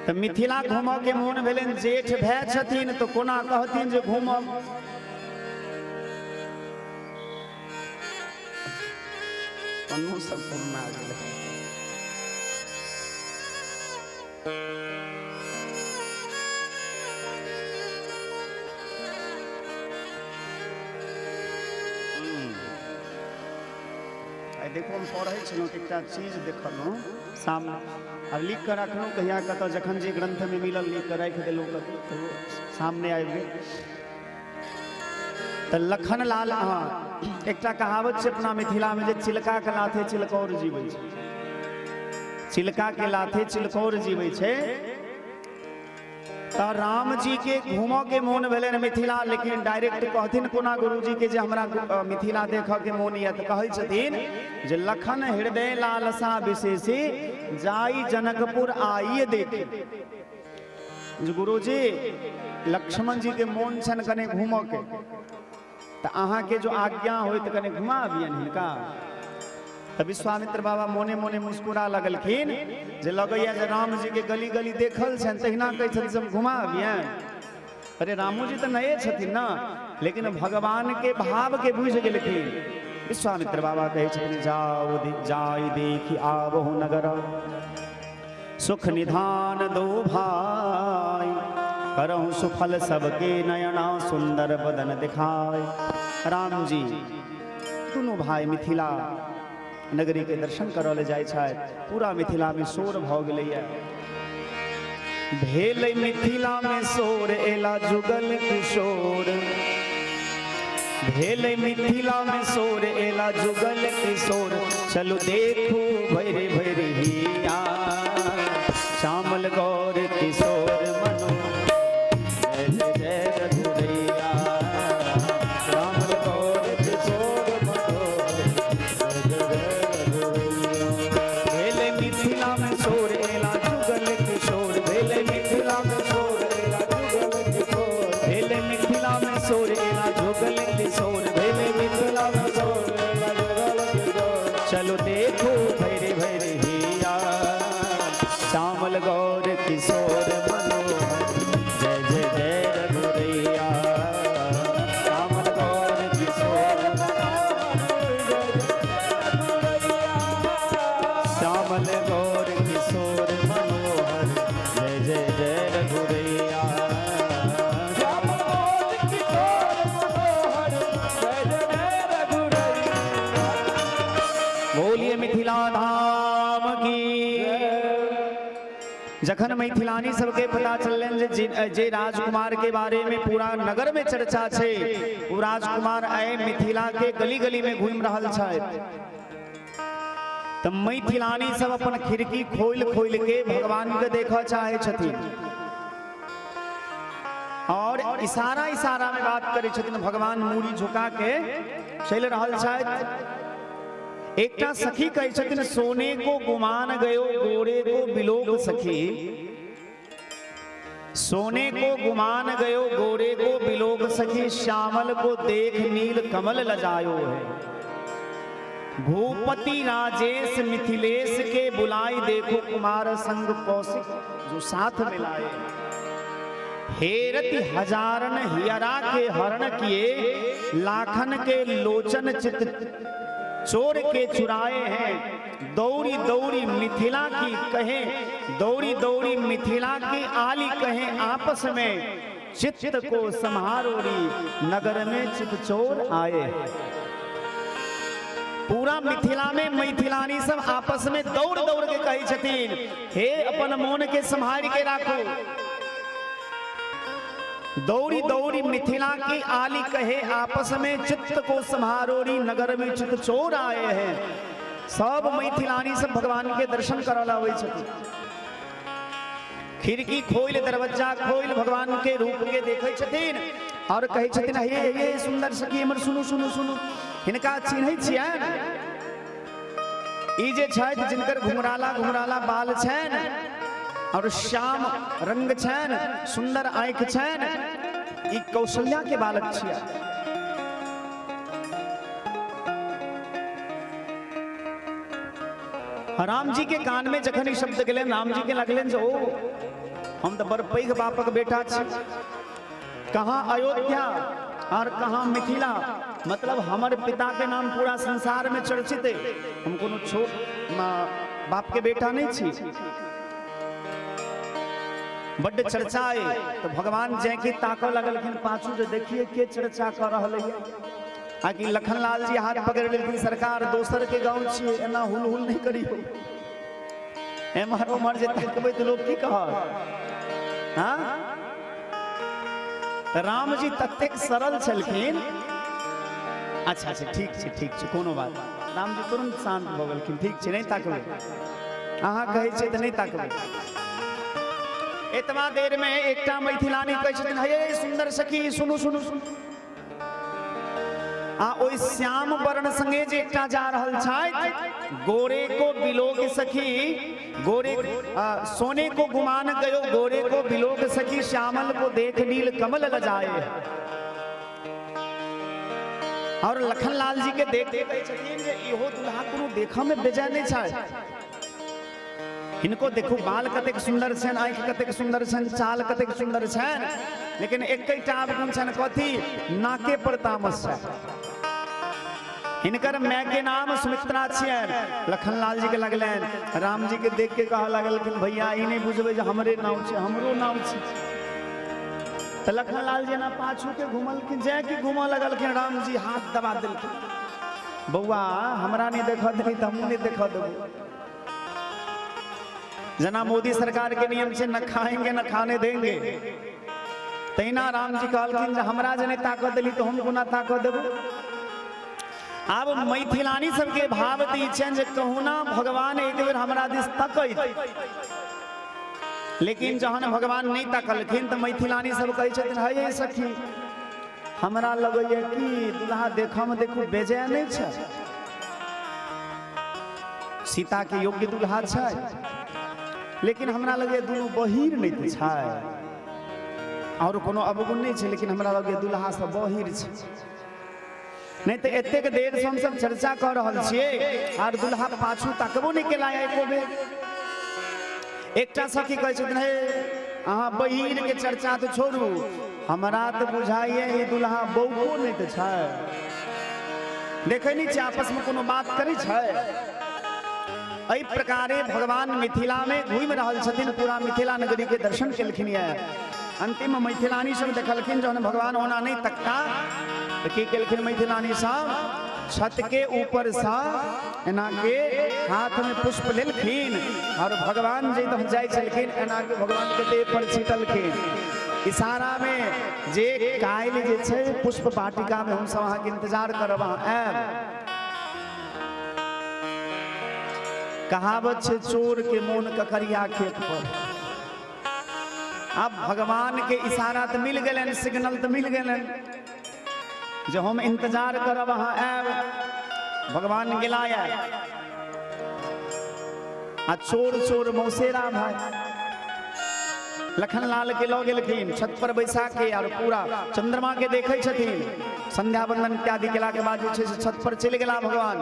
तऽ मिथिला घूमऽ के मोन भेलनि। जेठ भाय छथिन तऽ कोना कहथिन जे घूमब। पन्नू सब घूमना गेलै। आइ देखू, हम पढ़ै छलहुँ तऽ एकटा चीज देखलहुँ सामने। आब लिख कऽ रखलहुँ, कहिया कतऽ जखन जे ग्रन्थमे मिलल लिख कऽ राखि देलहुँ, कतहु सामने आबि गेल। तऽ लखन लाल, अहाँ एकटा कहावत छै अपना मिथिलामे जे चिलकाके लाथे चिलकौर जीबै छै, चिलकाके लाथे चिलकौर जीबै छै। तऽ राम जी के घूमऽ के मोन भेलनि मिथिला, लेकिन डायरेक्ट कहथिन कोना गुरुजी के जे हमरा मिथिला देखऽ के मोन यऽ? तऽ कहै छथिन जे लखन हृदय लालसा विशेषी, जाई जनकपुर आइए देखी। जे गुरुजी, लक्ष्मण जी के मोन छनि कने घूमऽ के, तऽ अहाँके जो आज्ञा होय तऽ कने घुमा अबियनि हिनका। तऽ विश्वामित्र बाबा मोने मोने मुस्कुरा लगलखिन जे लगैया जे राम जी के गली गली देखल छनि, तहिना कहै छथिन से हम घुमा अबियनि। अरे, रामो जी तऽ नए छथिन ने, लेकिन भगवान के भाव के बुझि गेलखिन। विश्वामित्र बाबा कहै छथिन, जाओ जाई देखी आबहु नगर, सुख निधान दो भाई, करहु सुफल सबके नयना, सुंदर बदन दिखाए। राम जी दुनू भाई मिथिला नगरी के दर्शन करऽ ले जाइ छथि। पूरा मिथिला में शोर भऽ गेलैया। भेल मिथिला में शोर, एला जुगल किशोर। भेल मिथिला में शोर, एला जुगल किशोर। चलू देखू भरि भरि हिया, श्यामल गौर किशोर मनो, जय जय जय रघुरैया। श्यामल गौर किशोर मनोहर, जय जय जय रघुरैया। भेल मिथिला में शोर, एला जुगल किशोर। भेल मिथिला में शोर, एला जुगल किशोर। भेल मिथिला में शोर, एला जुगल किशोर। भेल मिथिला में शोर, एला जुगल किशोर। चलो देखो भैरे भैरे हिया, श्यामल गौर किशोर मनोहर, जय जय जय रघुरैया। श्यामल गौर किशोर श्यामल गौर किशोर मनोहर, जय जय जय रघुरैया। श्यामल गौर किशोर मनोहर, जय जय जय रघुरैया। बोलिए मिथिला धाम की। जखन मैथिलानी सबके पता चललनि जे जे राजकुमार के बारे में पूरा नगर में चर्चा छै, ओ राजकुमार आइ मिथिला के गली गली में घूमि रहल छथि, तऽ मैथिलानी सब अपन खिड़की खोलि खोलि के भगवान के देखऽ चाहै छथिन और इशारा इशारा में बात करै छथिन। भगवान मूड़ी झुका के चलि रहल छथि। एकटा सखी कहै छथिन, सोने को गुमान गयो गोरे को बिलोक सखी, सोने को गुमान गयो गोरे को बिलोक सखी, श्यामल को देख नील कमल लजायो है। भूपति राजेश मिथिलेश के बुलाई देखो, कुमार संग कौशिक जो साथ मिलाए। हेरति हजारन हियरा के हरण किए, लाखन के लोचन चित चोर के चुराए हैं। दौड़ी दौड़ी मिथिला की कहे, दौड़ी दौड़ी मिथिला की आली कहे आपस में, चित्त को संहारो री, नगर में चित चोर आए हैं। पूरा मिथिला में मैथिलानी सब आपस में दौड़ दौड़ के कहै छथिन, हे अपन मोन के सम्हारि के राखू। दौड़ी दौड़ी मिथिला की आली कहे आपस में, चित्त को संहारो री, नगर में चित्त चोर आए हैं। सब मैथिलानी सब भगवान के दर्शन करऽ ला अबै छथिन। खिड़की खोलि, दरवाजा खोलि भगवान के रूप के देखै छथिन और कहै छथिन, हे हे सुंदर सखी हमर, सुनू सुनू सुनू, हिनका चिन्है छियनि? ई जे छथि जिनकर घुंघराला घुंघराला बाल छनि और श्याम रंग छनि, सुंदर आँखि छनि, ई कौशल्या के बालक छियै। राम जी के कान में जखन ई शब्द गेलनि, राम जी के लगलनि जे ओ, हम तऽ बड़ पैघ बापक बेटा छी। कहाँ अयोध्या और कहाँ मिथिला, मतलब हमर पिता के नाम पूरा संसार में चर्चित है। हम कोनो छोट बाप के बेटा नहीं छी, बड्ड चर्चा है। तो भगवान जैकी ताकऽ लगलखिन पाछू जे देखिए के चर्चा कऽ रहल है। आ कि लखनलाल जी हाथ पकड़ि लेलखिन, सरकार दोसर के गाँव छियै, एना हुल हुल नहि करियौ, एम्हर ओम्हर जे तकबै तऽ लोक की कहत। हाँ, राम जी ततेक सरल छलखिन। अच्छा अच्छा, ठीक छै ठीक छै, कोनो बात नहि। राम जी तुरंत शांत भऽ गेलखिन, ठीक छै, नहि ताकबै, अहाँ कहै छियै तऽ नहि ताकबै। एतबा देर में एकटा मैथिलानी कहै छथिन, हे सुंदर सखी, सुनू सुनू सुनू। आ ओहि श्याम वर्ण संगे जे एकटा जा रहल छथि, गोरे को बिलोक सखी, गोरे सोने को गुमान गयो, गोरे को बिलोक सखी, श्यामल को देख नील कमल लजाए। और लखनलाल जी के देख के कहै छथिन जे इहो दुल्हा कोनो देखऽ में बेजाय नहि छै, हिनको देखू बाल कतेक सुंदर छनि, आँखि कतेक सुंदर छनि, चाल कतेक सुंदर छनि, लेकिन एकैटा अवगुण छनि, कथी? नाके पर तामस छै। हिनकर माय के नाम सुमित्रा छियनि। लखनलाल जी के लगलनि, राम जी के देख के कहऽ लगलखिन, भैया ई नहि बुझबै जे हमरे नाम छै, हमरो नाम छै। तऽ लखनलाल जी एना पाछू के घुमलखिन, जाय कि घूमऽ लगलखिन, राम जी हाथ दबा देलखिन, बौआ हमरा नहि देखऽ देली तऽ हमहूँ नहि देखऽ देबो। जेना मोदी सरकार के नियम छै, न खाएंगे न खाने देंगे, तहिना राम जी कहलखिन जे हमरा जे नहि ताकत देली तऽ हम कोना ताकत देबो। आब मैथिलानी सबके भाव तऽ ई छनि जे कहुना भगवान एक बेर हमरा दिस तकैत, लेकिन जहन भगवान नहि तकलखिन तऽ मैथिलानी सब कहै छथिन, हे सखी, हमरा लगैए कि दुल्हा देखऽमे देखू बेजाय नहि छै, सीता के योग्य दुल्हा छै, लेकिन हमरा लगैए दुनू बहिर नहि तऽ छै, आओर कोनो अवगुण नहि छै, लेकिन हमरा लगैए दुल्हा सब बहिर छै। नहि तऽ एतेक देर से हमसब चर्चा कऽ रहल छियै आर दुल्हा पाछू तकबो नहि केला एको बेर। एकटा सखी कहै छथिन, हे अहाँ बहिर के चर्चा तऽ छोड़ू, हमरा तऽ बुझाइए ई दुल्हा बौको नहि तऽ छै, देखै नहि छियै आपसमे कोनो बात करै छै। एहि प्रकारे भगवान मिथिलामे घूमि रहल छथिन, पूरा मिथिला नगरी के दर्शन केलखिन यऽ। अंतिम मैथिलानी सब देखलखिन जहन भगवान ओना नहि तकता तऽ की केलखिन मैथिलानी सब, छत के ऊपर सँ एना के हाथ में पुष्प लेलखिन और भगवान जे तहन जाइ छलखिन एना के भगवान के देह पर छिटलखिन इशारा में जे काल्हि जे छै पुष्प वाटिका में हमसब अहाँके इंतजार करब, अहाँ आयब। कहावत छै चोर के मोन ककरिया खेत पर। आब भगवान के इशारा तऽ मिल गेलनि, सिग्नल तऽ मिल गेलनि जे हम इंतजार करब, अहाँ आयब। भगवान गेला आ चोर चोर मौसेरा भाई लखनलाल के लऽ गेलखिन छत पर बैसा के और पूरा चंद्रमा के देखै छथिन। संध्या वंदन इत्यादि केला के बाद जे छै से छत पर चलि गेला भगवान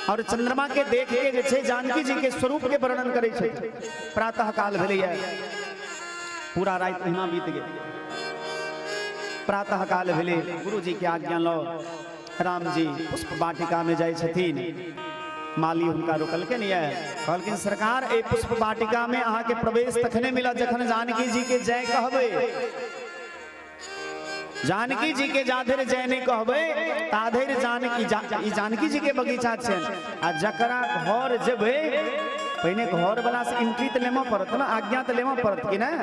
और चंद्रमा के देख के जे छै जानकी जी के स्वरूप के वर्णन करै छथिन। प्रातः काल भेलैया, पूरा राति अहिना बीत गेल। प्रातः काल भेलै, गुरु जी के आज्ञा लऽ राम जी पुष्प वाटिका में जाइ छथिन। माली हुनका रोकलखिन ये, कहलखिन सरकार एहि पुष्प वाटिका में अहाँके प्रवेश तखने मिलत जखन जानकी जी के जय कहबै। जानकी जी के जाधरि जय नहि कहबै ताधरि जानकी ई जानकी जी के बगीचा छनि आ जकरा घर जेबै पहिने घर वाला से एंट्री तऽ लेमऽ पड़त ने, आज्ञा तऽ लेमऽ पड़त कि नहि?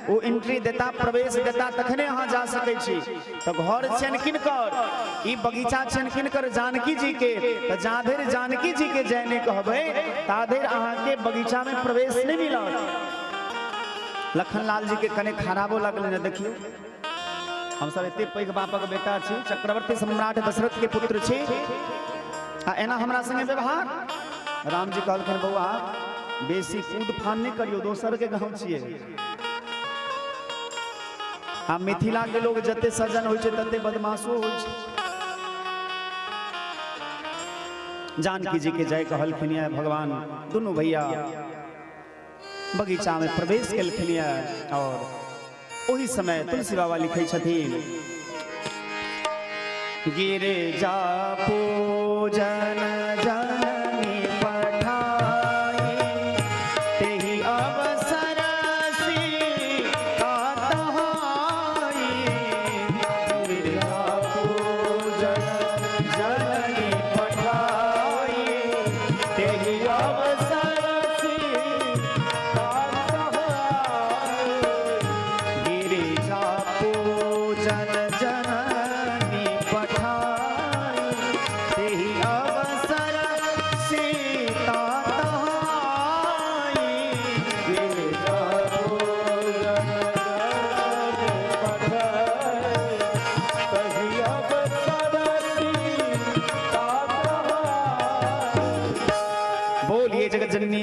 ओ एंट्री देता, प्रवेश देता, तखने अहाँ जा सकै छी। तऽ घर छनि किनकर, ई बगीचा छनि किनकर? जानकी जी के। तऽ जाधरि जानकी जी के जय नहि कहबै ताधरि अहाँके बगीचा में प्रवेश नहि मिलत। लखनलाल जी के कने खराबो लगलनि, देखियौ हमसब एते पैघ बापक बेटा छी, चक्रवर्ती सम्राट दशरथ के पुत्र छी आ एना हमरा संगे व्यवहार। राम जी कहलखिन बौआ बेसी कूद फान नहि करियौ, दोसर के गाँव छियै। आ मिथिला के लोग जते सज्जन होइ छै तते बदमाशो होइ छै। जानकी जी के जय कहलखिन ये भगवान, दुनू भैया बगीचा में प्रवेश केलखिन ये और ओही समय तुलसी बाबा लिखै छथिन, गिरजा पूजन जननी पठाई, तेहि अवसर सीता तहाई। गिरजा पूजन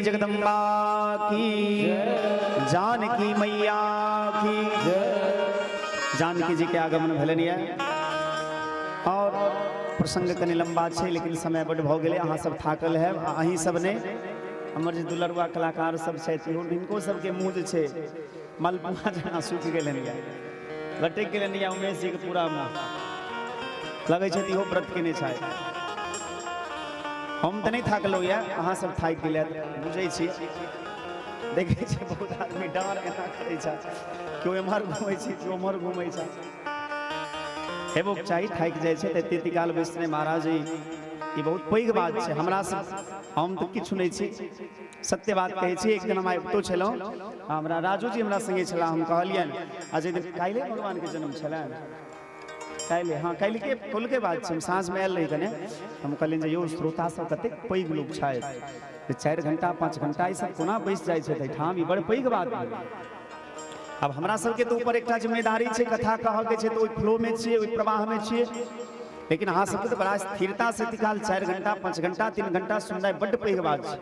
जगदम्बा की, जानकी मैया की। जानकी जी के आगमन भेलनि यऽ और प्रसंग कनि लम्बा छै, लेकिन समय बड्ड भऽ गेलै। अहाँ सब थाकल हैब आ अहीं सब नहि, हमर जे दुलरुआ कलाकार सब छथि हिनको सबके मुँह जे छै मलपुआ जेना सूखि गेलनि यऽ, लटकि गेलनि यऽ। उमेश जीके पूरा मुँह लगै छै इहो व्रत केने छथि। हम तऽ नहि थाकलहुँ यऽ, अहाँ सब थाकि गेल बुझै छी। देखै छी बहुत आदमी डाँड़ एना करै छै, केओ एम्हर घुमै छै, केओ ओम्हर घुमै छै। हेबोके चाही, थाकि जाइ छै तऽ एते काल बैसने महाराज ई बहुत पैघ बात छै। हमरा से हम तऽ किछु नहि छी, सत्य बात कहै छी। एक दिन हम आबितो छलहुँ, हमरा राजू जी हमरा संगे छलाह। हम कहलियनि आ जाहि दिन काल्हि भगवानके जन्म छलनि, काल्हि, हाँ काल्हिके कौलके बात छै, हम साँझमे आयल रही कने, हम कहलियनि जे यौ श्रोता सब कतेक पैघ लोक छथि जे 4 घंटा 5 घंटा ई सब कोना बैस जाइ छथि एहिठाम, ई बड़ पैघ बात भेलै। आब हमरा सबके तऽ ऊपर एकटा जिम्मेदारी छै, कथा कहऽके छै, तऽ ओहि फ्लोमे छियै, ओहि प्रवाहमे छियै, लेकिन अहाँ सबके तऽ बड़ा स्थिरता से काल 4 घंटा 5 घंटा 3 घंटा सुननाइ बड्ड पैघ बात छै।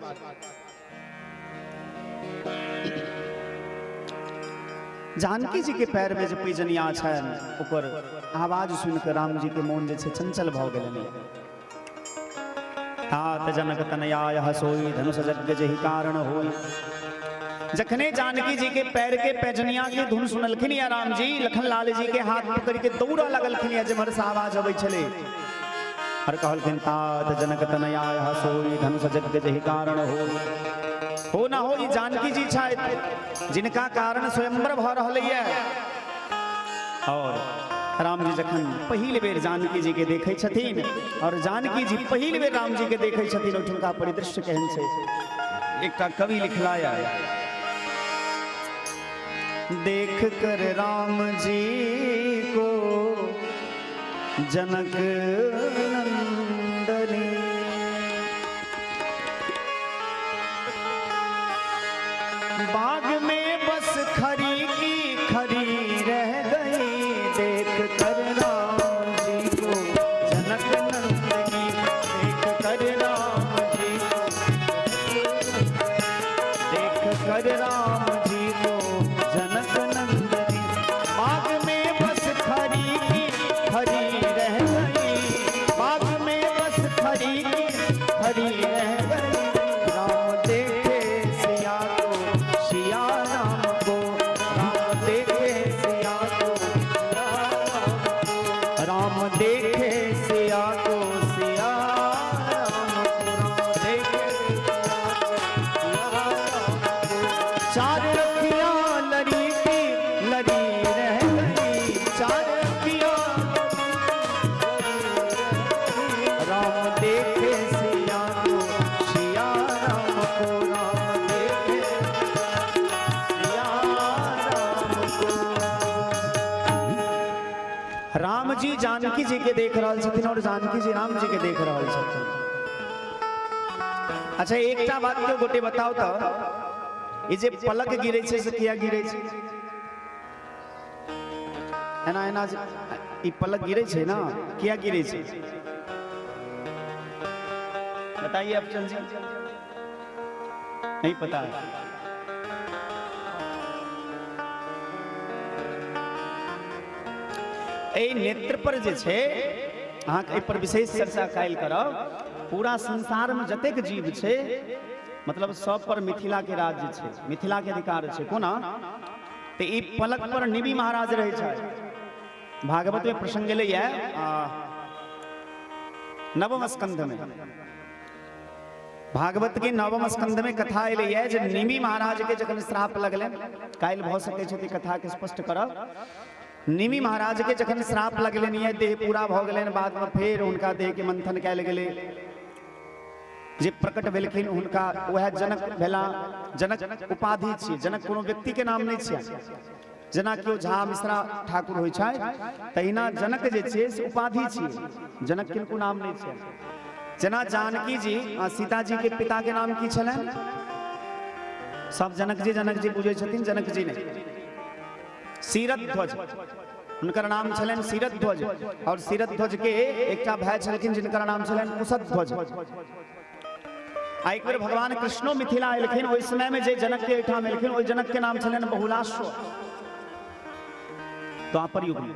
जानकी जी के पैर में जे पैजनिया छनि ओकर आवाज सुनि कऽ राम जी के मोन जे छै चंचल भऽ गेलनि। तात जनक तनयाय हसोई धनुष यज्ञ जेहि कारण होई। जखने जानकी जी के पैर के पैजनिया के धुन सुनलखिन या राम जी लखन लाल जी के हाथ पकड़ के दौड़ा लगलखिन या जेम्हर से आवाज अबै छलै और कहलखिन तात जनक तनयाय हसोई धनुष यज्ञ जेहि कारण होई। हो ना हो ई जानकी जी छथि जिनका कारण स्वयंवर भऽ रहलैए। और राम जी जखन पहिल बेर जानकी जी के देखै छथिन और जानकी जी पहिल बेर राम जी के देखै छथिन, ओहिठुनका परिदृश्य केहन छै एकटा कवि लिखलाया। देख कर राम जी को जनक नंदनी, बाग में बस खरी की खरी रह गई। देख कर राम जी को जनक नंदनी, देख कर राम जी को, देख कर राम जी को जनक नंदनी, बाग में बस खरी की खरी रह गई। बाग में बस खरी की खरी रह गई। राम देखे सिया को सिया राम को, राम देखे सिया को सिया राम को, राम देखे सिया को सिया राम को, राम देखे सिया को सिया राम को। चार अखियां लड़ी की लड़ी रह गई, चार अखियां राम देखे सिया को सिया राम को, राम देखे सिया राम को। राम जी जानकी जी के देख रहल छथिन और जानकी जी राम जी के देख रहल छथिन। अच्छा एकटा बात के गोटे बताओ तो ई जे पलक गिरै छै से किया गिरै छै? एना एना जे ई पलक गिरै छै ना, किया गिरै छै बताइए अफजल जी? नहीं पता है। एहि नेत्र पर जे छै अहाँके एहि पर विशेष चर्चा काल्हि करब। पूरा संसारमे जतेक जीव छै मतलब सब पर मिथिला के राज्य छै, मिथिला के अधिकार छै। कोना तऽ ई पलक पर निबी महाराज रहै छथि। भागवत में प्रसंग एलैए नवम स्कंध में, भागवत के नवम स्कंध में कथा एलैए जे निमि महाराज के जखन श्राप लगलनि, काल्हि भऽ सकै छै तऽ कथा के स्पष्ट करब। निमि महाराज के जखन श्राप लगलनि ये देह पूरा भऽ गेलनि, बाद में फेर हुनका देह के मंथन कयल गेलै, जे प्रकट भेलखिन हुनका वएह जनक भेला। जनक उपाधि छियै, जनक कोनो व्यक्ति के नाम नहि छियै। जेना केओ झा मिश्रा ठाकुर होइ छै तहिना जनक जे छियै से उपाधि छियै, जनक किनको नाम नहि छै। जेना जानकी जी आ सीता जी के पिता के नाम की छलनि? सब जनक जी जनक जी बुझै छथिन, जनक जी नहि, सीरत ध्वज हुनकर नाम छलनि, सीरत ध्वज। और सीरत ध्वज के एकटा भाई छलखिन जिनकर नाम छलनि कुशध्वज। आ एक बेर भगवान कृष्णो मिथिला एलखिन, ओहि समय में जे जनक के एहिठाम एलखिन ओहि जनक के नाम छलनि बहुलाश्व, द्वापर युग में।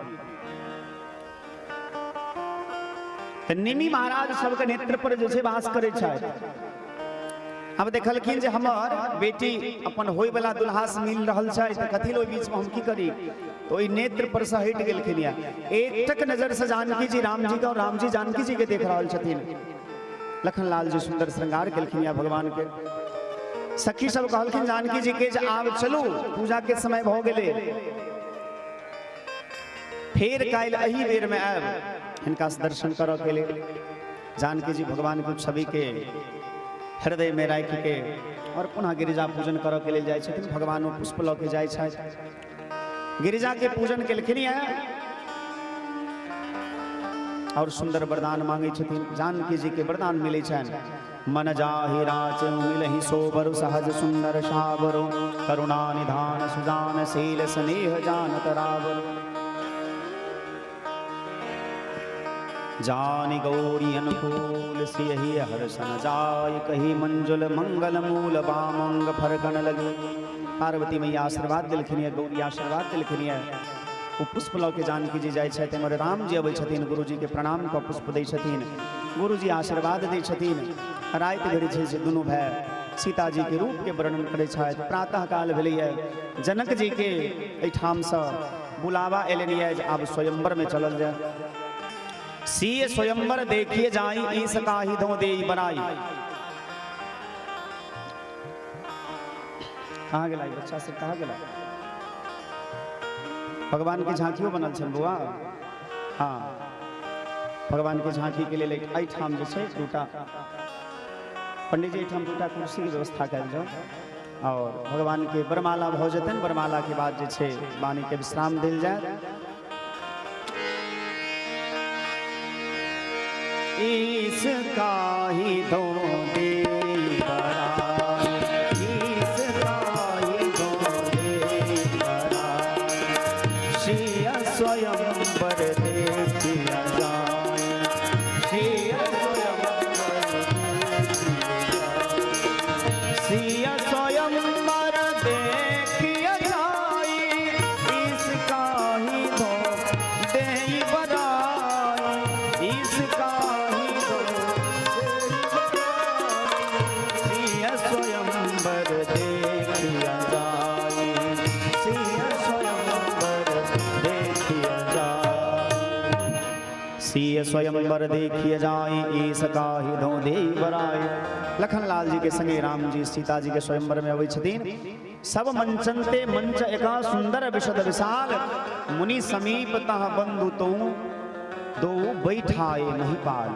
तऽ निमि महाराज सबके नेत्र पर जे छै वास करै छथि। आब देखलखिन जे हमर बेटी अपन होइवला दुल्हा से मिल रहल छै, तऽ कथी लए ओहि बीचमे हम की करी, तऽ ओहि नेत्र पर से हटि गेलखिन। यऽ एकटक नजर से जानकी जी राम जी के और राम जी जानकी जी के देख रहल छथिन। लखनलाल जी सुंदर श्रृंगार केलखिन या भगवान के। सखी सब कहलखिन जानकी जी के जे आब चलू, पूजा के समय भऽ गेलै, फेर काल्हि एही बेर में आयब हिनका से दर्शन करऽ के लेल। जानकी जी भगवान के छवि के हृदय में राखि के और पुनः गिरिजा पूजन करऽ के लेल जाइ छथिन। भगवानो पुष्प लऽ के जाइ छथि, गिरिजा के पूजन केलखिन यऽ और सुंदर वरदान मांगे छथिन। जानकी जी के वरदान मिलै छनि, मन जाहि राच मिलहि सोबरु सहज सुंदर सावरु, करुणा निधान सुजान शील स्नेह जान तरावरु। जानि गौरी अनुकूल सियहि हर्षन जाय, कही मंजुल मंगल मूल बामंग फरकन लगे। पार्वती मैया आशीर्वाद दिलखिन ये, गौरी आशीर्वाद दिलखिन ये। ओ पुष्प लऽ के जानकी जी जाइ छथि, एम्हर राम जी अबै छथिन, गुरुजी के प्रणाम कऽ पुष्प दै छथिन, गुरुजी आशीर्वाद दै छथिन। राति भरि छै से दुनू भाय सीता जी के रूप के वर्णन करै छथि। प्रातः काल भेलैए, जनक जी के एहिठामसँ बुलावा एलनि ये जे आब स्वयंवर में चलल जाय। सीय स्वयंवर देखिए जाई, ईस काहि धो देई बनाई। कहाँ गेला ई बच्चा सब, कहाँ गेला? भगवान के झांकियो बनल छनि बौआ। हाँ, भगवान के झांकी के लेल एहिठाम जे छै दूटा पंडित जी, एहिठाम दूटा कुर्सी के व्यवस्था कयल जाउ और भगवान के वरमाला भऽ जेतनि। वरमाला के बाद जे छै वाणी के विश्राम देल जाय। ईस काही दो दे बराई, ईस काही दो दे बराई, श्रिय स्वयंवर देखिया जाय, श्रिय स्वयंवर देखिया जाय, श्रिय स्वयंवर देखिया जाय, ईस काही दो देई बराई, ईस काही दो देई बराई, सिय स्वयंवर देखिया जाई, सिय स्वयंवर देखिया जाई, सिय स्वयंवर देखिया जाई, ईस काही दो देई बराई। लखनलाल जी के संगे राम जी सीता जी के स्वयंवर में अबै छथिन। सब मंचन ते मंच एका सुंदर विशद विशाल, मुनि समीप तह बंधु तो दो बैठाए महिपाल।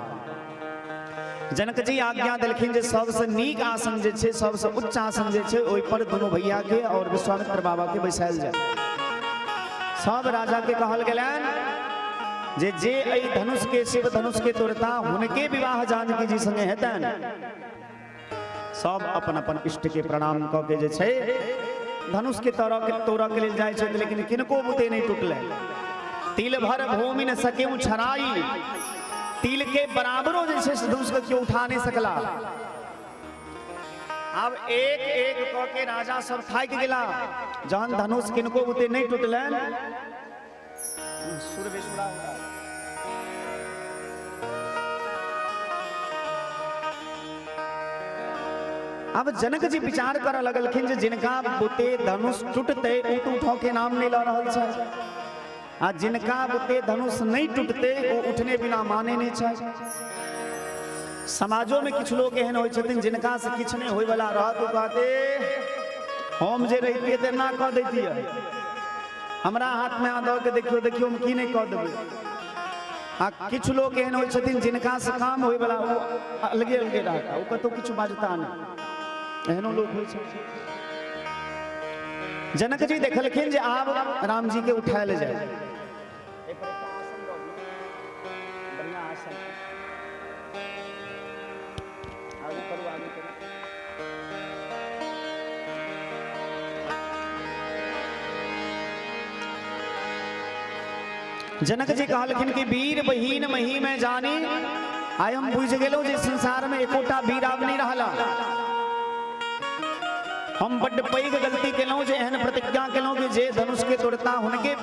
जनक जी आज्ञा देलखिन जे सबसे नीक आसन जे छै, सबसे उच्च आसन जे छै, ओहि पर दुनू भैया के और विश्वामित्र बाबा के बैसायल जाय। सब राजा के कहल गेलनि जे जे एहि धनुष के, शिव धनुष के तोड़ता, हुनके विवाह जानकी जी संगे हेतनि। सब अपन अपन इष्ट के प्रणाम कऽ के जे छै धनुष के तोड़ऽ के तोड़ऽ के लेल जाइ छथि, लेकिन किनको बुते नहि टूटलै। तिल भर भूमि न सके छराई, तिल के बराबरो जे छै से धनुष के केओ उठा नहि सकला। आब एक एक कऽ के राजा सब थाकि गेला। जहन धनुष किनको बुते नहि टूटलनि, सुर बेसुरा हो रहा है। अब जनक जी विचार करऽ लगलखिन जे जिनका बुते धनुष टूटते ओ तऽ उठऽ के नाम नहि लऽ रहल छै, आ जिनका बुते धनुष नहि टूटते ओ उठने बिना माने नहि छै। समाजो में किछु लोग एहन होइ छथिन जिनका से किछु नहि होइवला रहत, ओ कहते हम जे रहितियै तऽ एना कऽ दैतियै, हमरा हाथमे अहाँ दऽ के देखियौ, देखियौ हम की नहि कऽ देबै। आ किछु लोक एहन होइ छथिन जिनकासँ काम होइवला ओ अलगे अलगे रहता, ओ कतहु किछु बाजता नहि, एहनो लोक होइ छै। जनक जी देखलखिन जे आब राम जी के उठायल जाय। आगू करू, आगू करू। जनक जी कहलखिन कि वीर बहीन मही में जानी, आइ हम बुझि गेलहुँ जे संसारमे एकोटा वीर आब नहि रहला। हम बड्ड पैघ गलती केलहुँ जे एहन प्रतिज्ञा केलहुँ कि जे धनुष के तोड़ता हुनके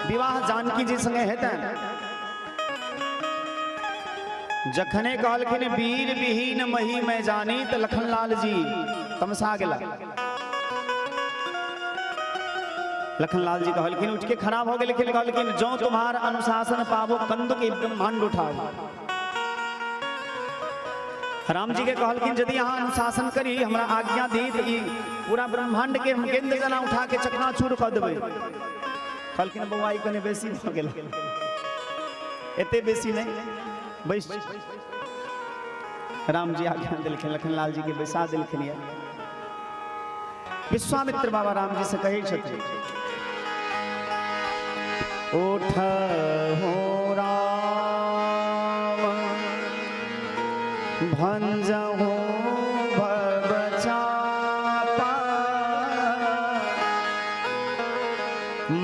विवाह जानकी जी संगे हेतनि। जखने कहलखिन वीर विहीन मही में जानी तऽ लखनलाल जी तमसा गेला। लखनलाल जी कहलखिन, उठ के खड़ा भऽ गेलखिन, कहलखिन जौ तुम्हार अनुशासन पाबो कंद के ब्रह्मांड उठाओ। राम जी के कहलखिन यदि अहाँ अनुशासन करी, हमरा आज्ञा दी तऽ ई पूरा ब्रह्मांड के हम गेंद जना उठा के चकनाचूर कऽ देबै। कहलखिन बौआ ई कने बेसी भऽ गेल, एते बेसी नहि, बैस। राम जी आज्ञा देलखिन, लखनलाल जी के बैसा देलखिन। यऽ विश्वामित्र बाबा राम जी से कहै छथिन, उठ हो राम भंज हो भव चापा,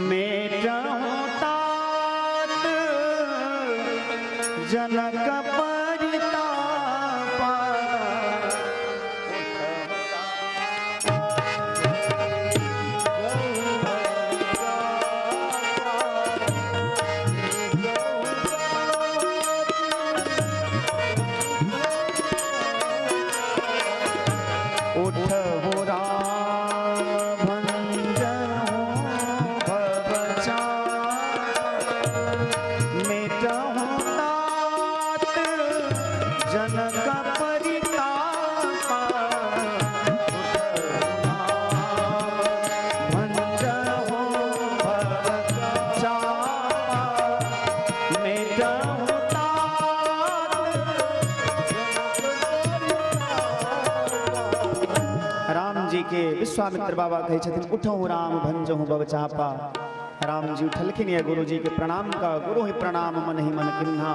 मेटहु तात जनक परितापा। उठ हो राम भंजन हो भव चाप, मेटहु तात जनक परितापा। भंजन हो भव चापा, मेटहु तात। राम जी के विश्वामित्र बाबा कहै छथिन, उठहु राम भंजहु भव चापा। राम जी उठलखिन या गुरु जी के प्रणाम का, गुरु ही प्रणाम मन ही मन किन्हा।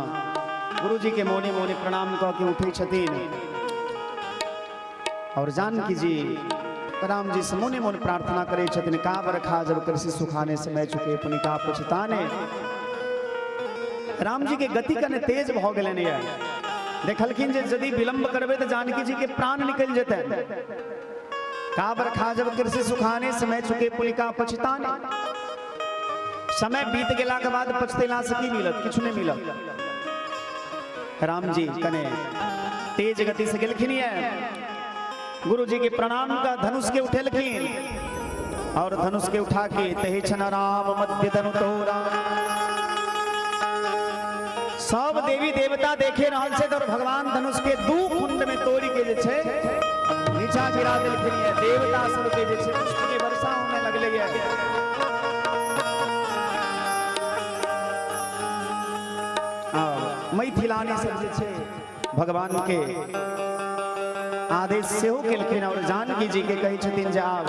गुरु जी के मोने मोने प्रणाम कऽ के उठै छथिन और जानकी जी राम जी से मोने मोन प्रार्थना करै छथिन, का बरखा जब कृषि सुखाने समय चुके पुनि का पछताने। राम जी के गति कने तेज भऽ गेलनि यऽ। देखलखिन जे यदि विलंब करबै तऽ जानकी जी के प्राण निकलि जेतनि। का बरखा जब कृषि सुखाने समय चुके पुनि का पछताने। समय बीत गेला के बाद पछतेला से की मिलत? किछु नहि मिलत। राम जी कने तेज गति से गेलखिन ये, गुरु जी के प्रणाम का धनुष के उठेलखिन और धनुष के उठा के तही छन राम मध्य धनु तोरा। सब देवी देवता देखे रहल छै और भगवान धनुष के दू कुंड में तोड़ी के जे छै नीचा गिरा देलखिन ये। देवता सबके जे छै पुष्प के वर्षा होने लगले ये। मैथिलानी सब जे छै भगवान के आदेश सेहो केलखिन और जानकी जी के कहै छथिन जे आब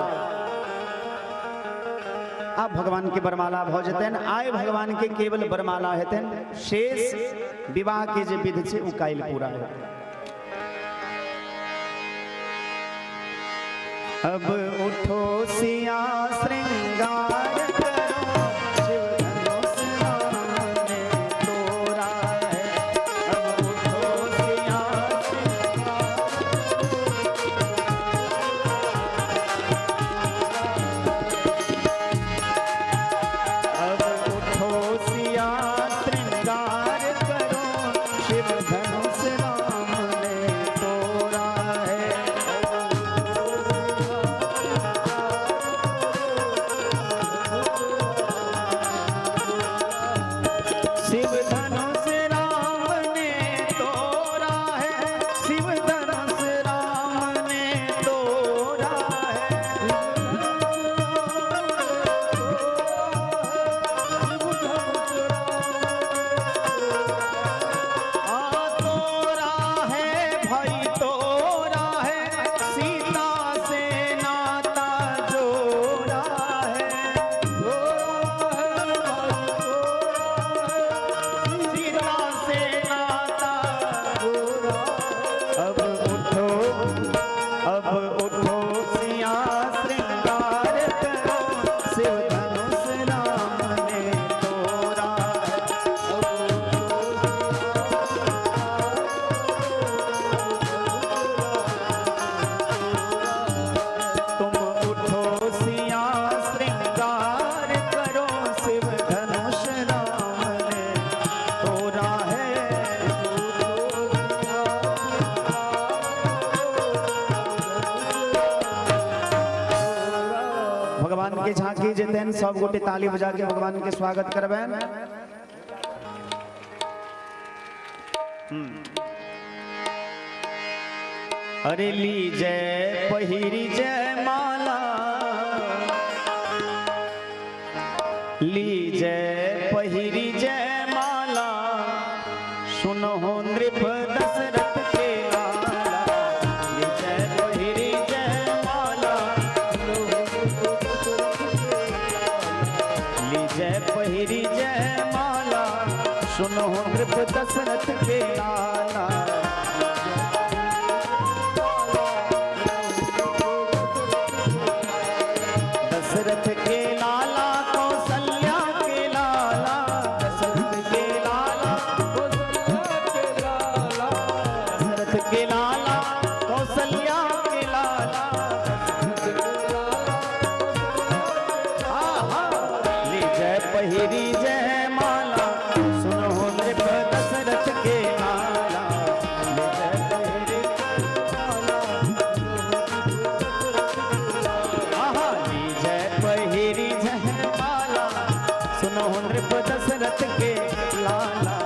आब भगवान के बरमाला भऽ जेतनि। आइ भगवान के केवल बरमाला हेतनि, शेष विवाह के जे विध छै ओ काल्हि पूरा हेतै। अब उठो सिया श्रृंगार करो, शिव धनुष राम ने तोड़ा है। अब उठो सिया श्रृंगार, अब उठो सिया श्रृंगार करो, शिव धनुष राम ने तोड़ा है। जेतनि, सब गोटे ताली बजा के भगवान के स्वागत करबनि। अरे ली जय पहिरी जय माला, ली जय पहिरी जय माला, सुनो नृप दशरथ के लाला। ली जय पहिरी जय माला, ली जय पहिरी जय माला, सुनो नृप दशरथ के लाला। दशरथ के लाला कौशल्या के लाला, दशरथ के लाला दशरथ के लाला कौशल्या के लाला। आहा, ली जय पहिरी जय माला, सुनो नृप दशरथ के लाला। ली जय पहिरी आहा, ली जय पहिरी जय माला, सुनो नृप दशरथ के लाला।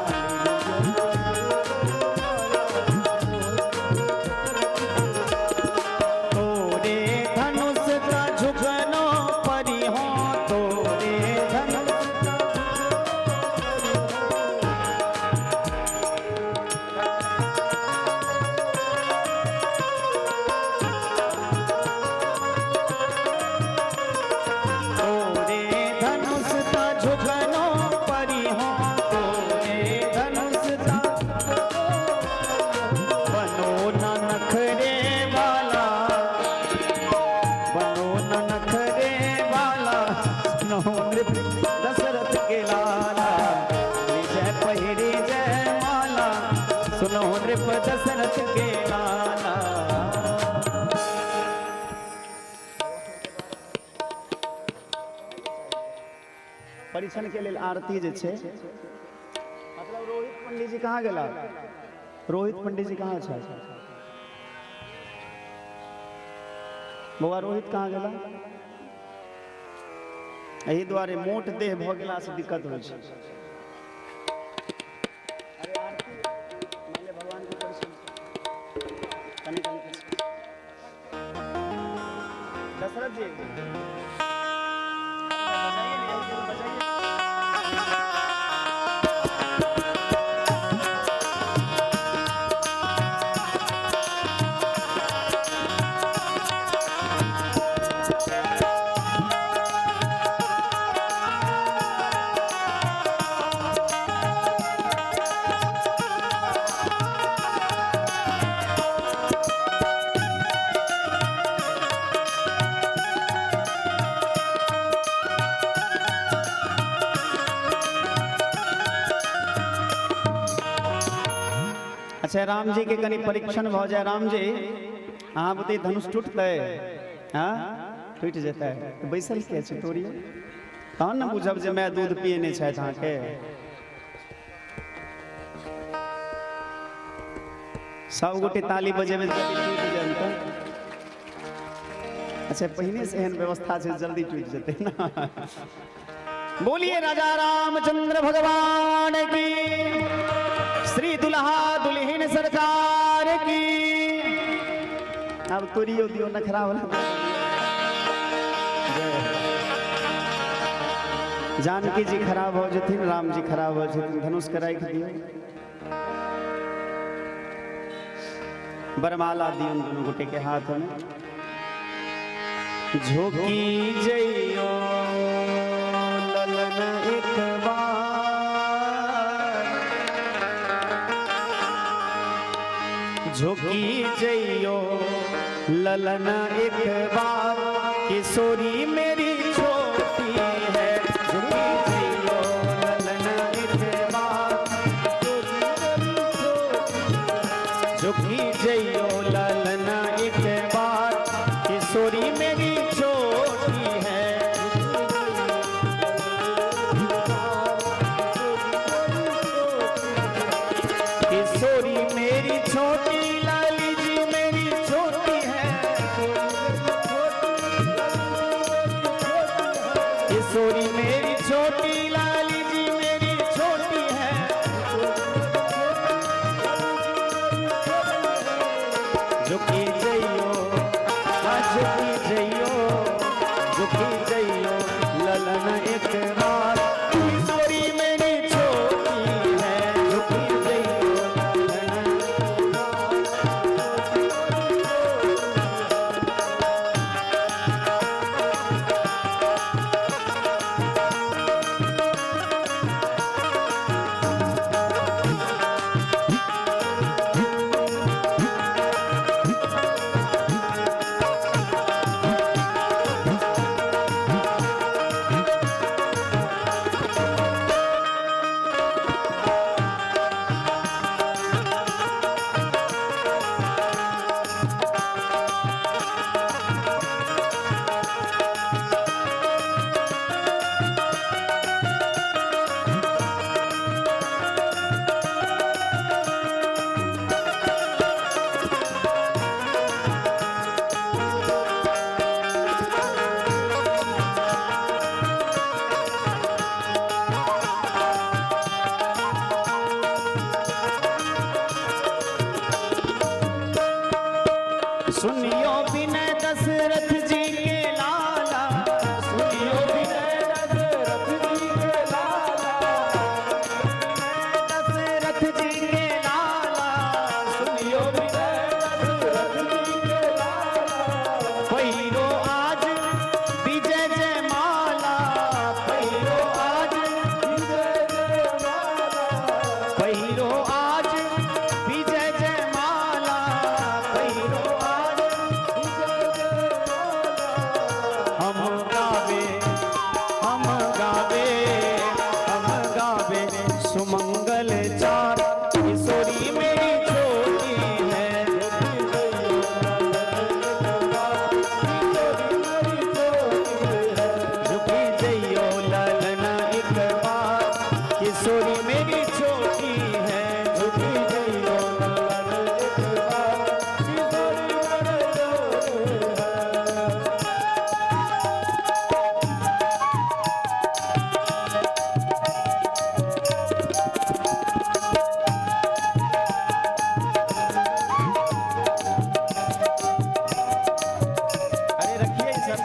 तोरे धनुष का झुकनो परी हो, तोरे धनुष का। तोरे धनुष का झुकनो परी हो, तोरे धनुष का बनो न नखरे वाला, बनो न नखरे वाला, सुनो नृप दशरथ के लाला। ली जय पहिरी जय माला, सुनो नृप दशरथ के लाला। परीक्षण के लेल आरती जे छै, मतलब रोहित पंडित जी कहाँ गेला? रोहित पंडित जी कहाँ छै बौआ? रोहित कहाँ गेला? एहि दुआरे मोट देह भऽ गेलासँ दिक्कत होइ छै। अरे आरती, मानि लिअ भगवानके परीक्षण कनि कनि। दशरथ जी बजाइए ने, यही जरूर बजाइए। अच्छा, राम जी के कनि परीक्षण भऽ जाय। राम जी, अहाँ बुते धनुष टूटतै? हाँ, टूटि जेतै तऽ बैसल किया छी? तोड़ियौ तहन ने बुझब जे माय दूध पियने छथि अहाँके। सब गोटे ताली बजेबै जल्दी टूटि जायब तऽ। अच्छा, पहिने से एहन व्यवस्था छै, जल्दी टूटि जेतै ने। बोलिए राजा रामचंद्र भगवान की, श्री दुल्हा दुल्हन सरकार की। आब तोड़ियो दियो नखरा वाला। जय। जानकी जी खराब हो जेथिन, राम जी खराब हो जेथिन। धनुष के राखि दियौ, बरमाला दियौ दुनू गोटे के हाथ में। झुकी जइयो ललन एक बार, झुकी जइयो ललन एक बार, किशोरी मेरी छोटी है। झुकी जइयो ललन एक बार, झुकी जइयो ललन एक बार, किशोरी मेरी छोटी है। किशोरी मेरी छोटी, लाली जी मेरी छोटी है। झुकी जइयो, हाँ झुकी जइयो, झुकी जइयो ललन एक बार, किशोरी मेरी छोटी है, झुकी जइयो ललन। सुनियो विनय दशरथ जी के लाला, सुनियो विनय दशरथ जी के लाला, दशरथ जी के लाला, सुनियो विनय दशरथ जी के लाला, पहिरो आज विजय जयमाला, पहिरो आज विजय जयमाला, पहिरो आज विजय जयमाला, पहिरो आज विजय जयमाला। हम गावे, हम गावे, हम गावे सुमंगल चार, किशोरी मेरी छोटी है, झुकी जइयो ललन एक बार, किशोरी मेरी छोटी है, झुकी जइयो ललन एक बार, किशोरी मेरी छोटी है। अरे रखिए सब।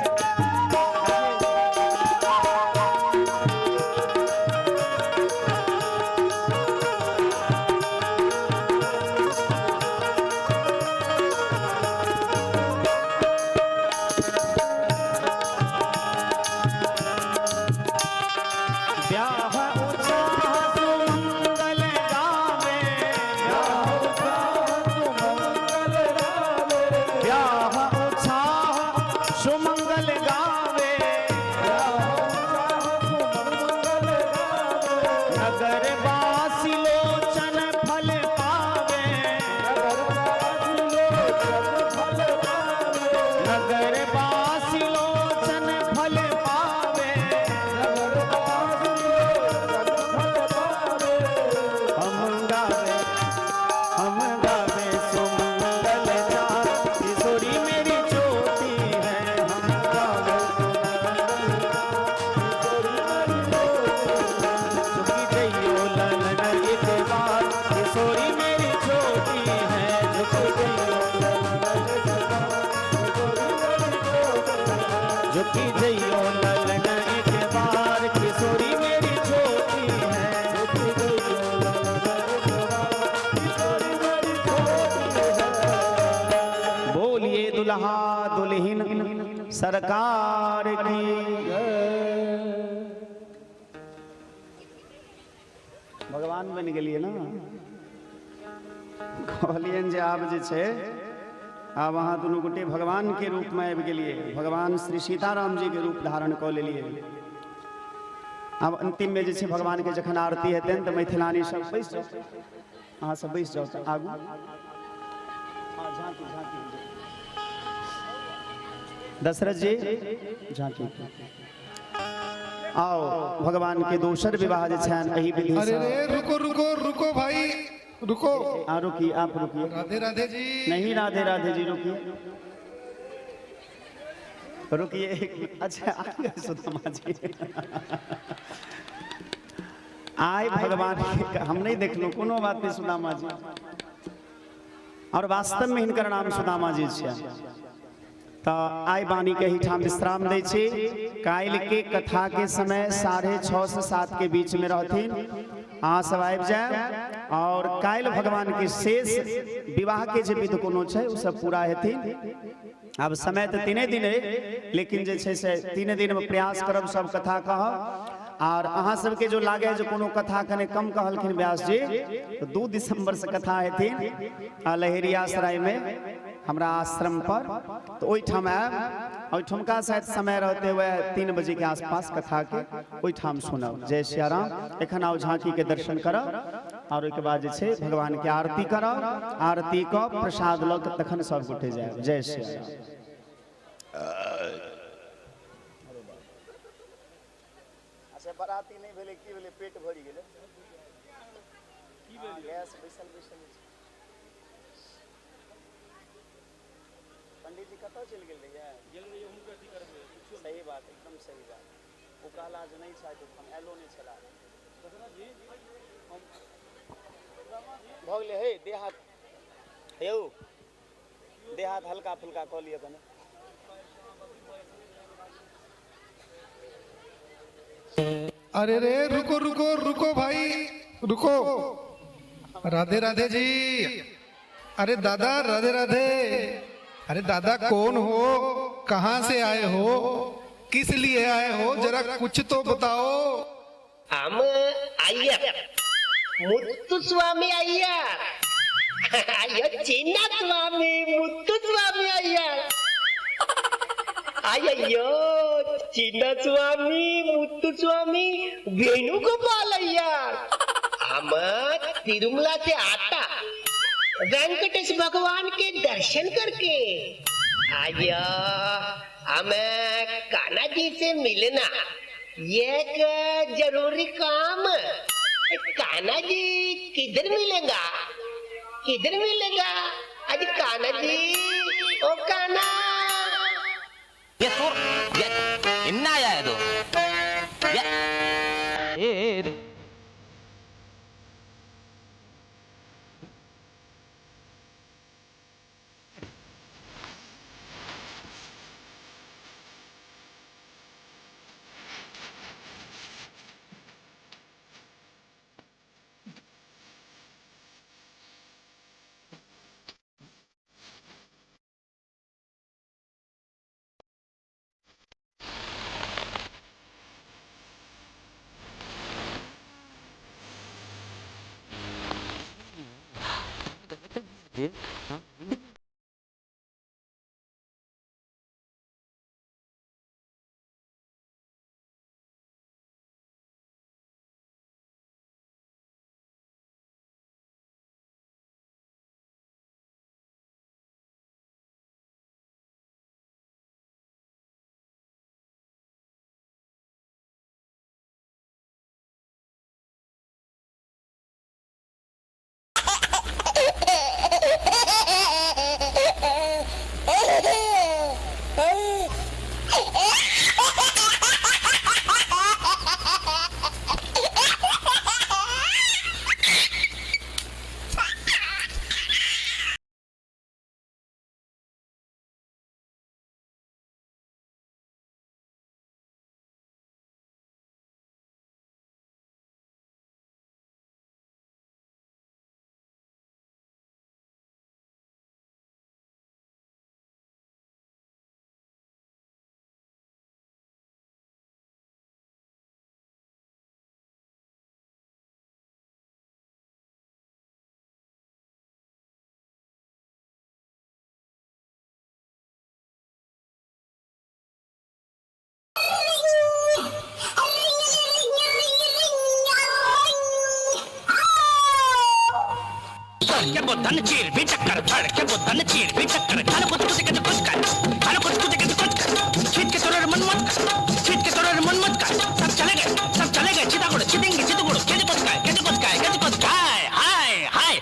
ब्याह उत्साह सुमंगल गावे, ब्याह उत्साह सुमंगल गावे, ब्याह उत्साह सुमंगल गावे, नगर वासी लोचन फल पावे, नगर वासी लोचन फल पावे, हम गावे, हम गावे सुमंगल चार, किशोरी मेरी छोटी है, हम गावे झुकी जइयो ललन एक बार, किशोरी मेरी छोटी है, झुकी जइयो ललन एक बार, झुकी जइयो ललन एक बार, किशोरी मेरी छोटी है, झुकी जइयो ललन एक बार, किशोरी मेरी छोटी है। बोलिए दुल्हा दुल्हन सरकार की। भगवान बनि गेलियै ने, कहलियनि जे आब जे छै, आब अहाँ दुनू गोटे भगवान के रूप में आबि गेलियै, भगवान श्री सीताराम जी के रूप धारण कऽ लेलियै। आब अंतिम में जे छै भगवान के जखन आरती हेतनि तऽ मैथिलानी सब बैस जाउ, अहाँ सब बैस जाउ तऽ आगू। हाँ, झाँकी झाँकी दशरथ जी झाँकी आओ। भगवान के दोसर विवाह जे छनि एहि विधि अरे से। रे, रुको रुको रुको भाई, रुको। हाँ रुकिए, आप रुकिए। राधे राधे जी। नहीं, राधे राधे जी, रुकिए रुकिए एक मिनट। अच्छा आ गए सुदामा जी। आइ भगवान के हम नहीं देखलहुँ, कोनो बात नहीं सुदामा जी। और वास्तव में हिनकर नाम सुदामा जी छियनि। तऽ आइ वाणी के एहिठाम विश्राम दै छी। काल्हि के कथा के समय 6:30 से 7 के बीच में रहथिन, अहाँ सब आबि जायब। और काल्हि भगवान के शेष विवाह के जे विध कोनो छै ओ सब पूरा हेथिन। आब समय तऽ 3 दिन है, लेकिन जे छै से 3 दिन में प्रयास करब सब कथा कहब। और अहाँ सबके जो लागे जे कोनो कथा कने कम कहलखिन व्यास जी, तो 2 दिसंबर से कथा हेथिन लहेरियासराय में हमरा आश्रम पर, तो ओहिठाम आयब। ओहिठुमका शायद समय रहते हुए 3 बजे के आसपास कथा के ओहिठाम सुनब। जय सिया राम। एखन आओ झांकी के दर्शन करब और ओहिके बाद जे छै भगवान के आरती करब, आरती कऽ प्रसाद लऽ के तखन सब गोटे जायब। जय सिया राम। अच्छा बराती नहि भेलै, की भेलै, पेट भरि गेलै, गैस बैसल बैसल। पंडित जी कतऽ चलि गेल रहियै? सही बात, एकदम सही बात। ओ कहला जे नहि छथि, हम आयलो नहि छला। भऽ गेलै हे, देह हाथ यौ, देह हाथ हल्का फुल्का कऽ लिअ कने। अरे रे रुको रुको रुको भाई रुको। राधे राधे जी। अरे दादा राधे राधे। अरे दादा कौन हो, कहाँ से आए हो, किस लिए आए हो, जरा कुछ तो बताओ। हम अय्यर, मुत्तुस्वामी अय्यर। अय्यो चिन्ना स्वामी मुत्तुस्वामी अय्यर। अय्यो चिन्ना स्वामी मुत्तुस्वामी वेणुगोपाल अय्यर। हम तिरुमला से आता वेंकटेश भगवान के दर्शन करके। आया हमें कान्हा जी से मिलना एक जरूरी काम। कान्हा जी किधर मिलेगा, किधर मिलेगा आज कान्हा जी? ओ कान्हा। ये सुर ये इन्ना आया है तो ये के बुद्धन चीर भी चक्कर धड़ के बुद्धन चीर भी चक्कर खाना कुछ कुछ के कुछ कर खाना कुछ कुछ के कुछ कर छीट के तोरे मन मत कर छीट के तोरे मन मत कर सब चले गए चितागुड़ चितेंगे चितगुड़ केज कुछ खाए केज कुछ खाए केज कुछ खाए हाय हाय।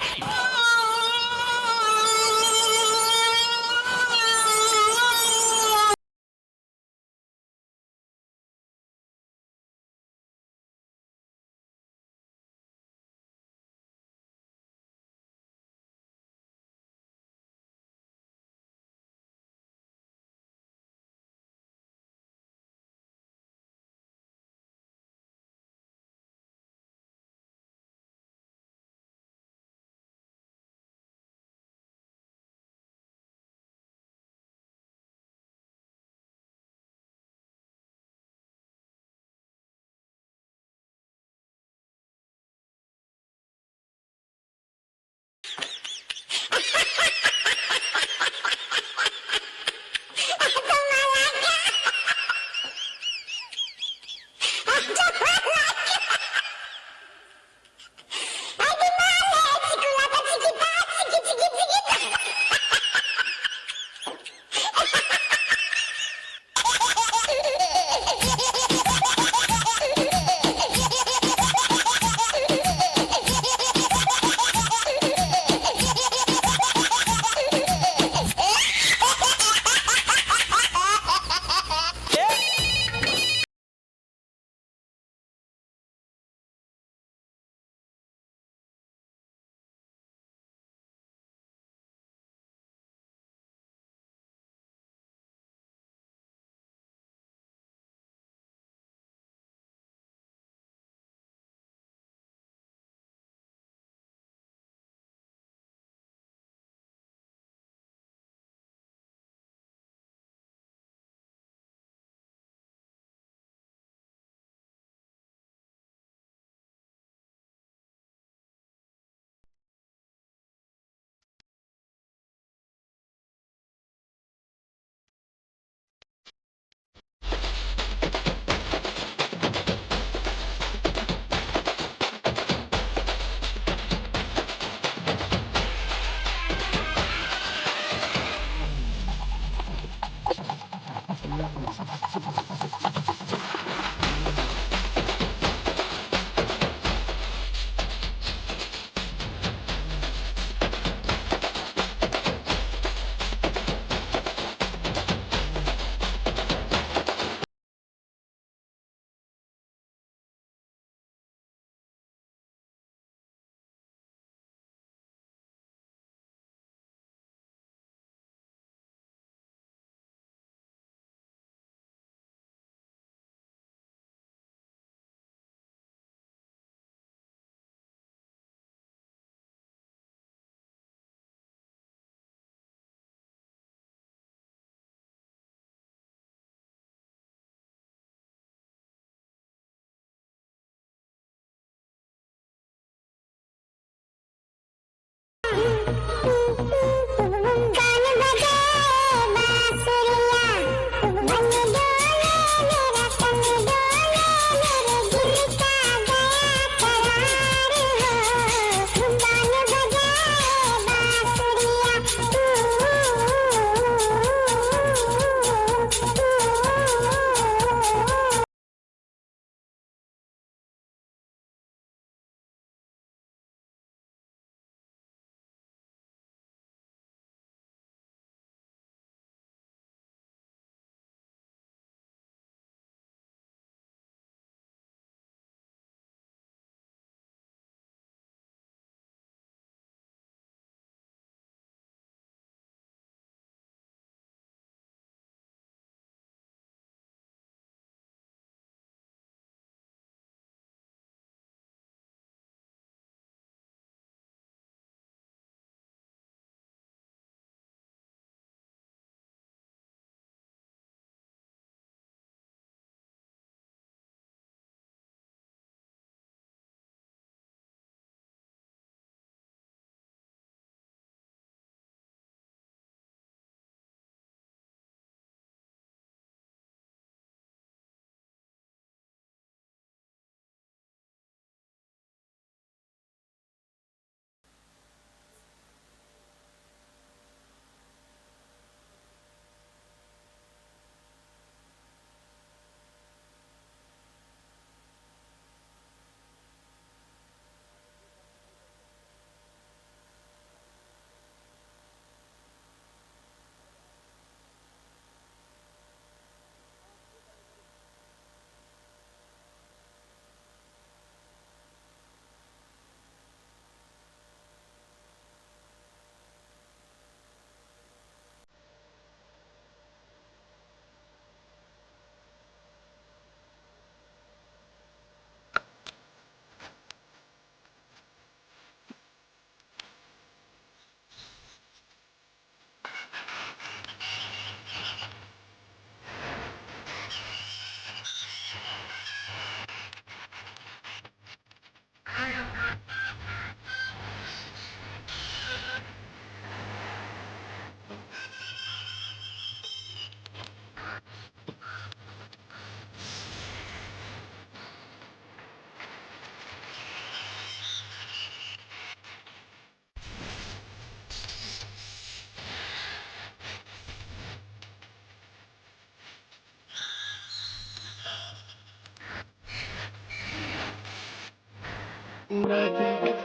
नहीं।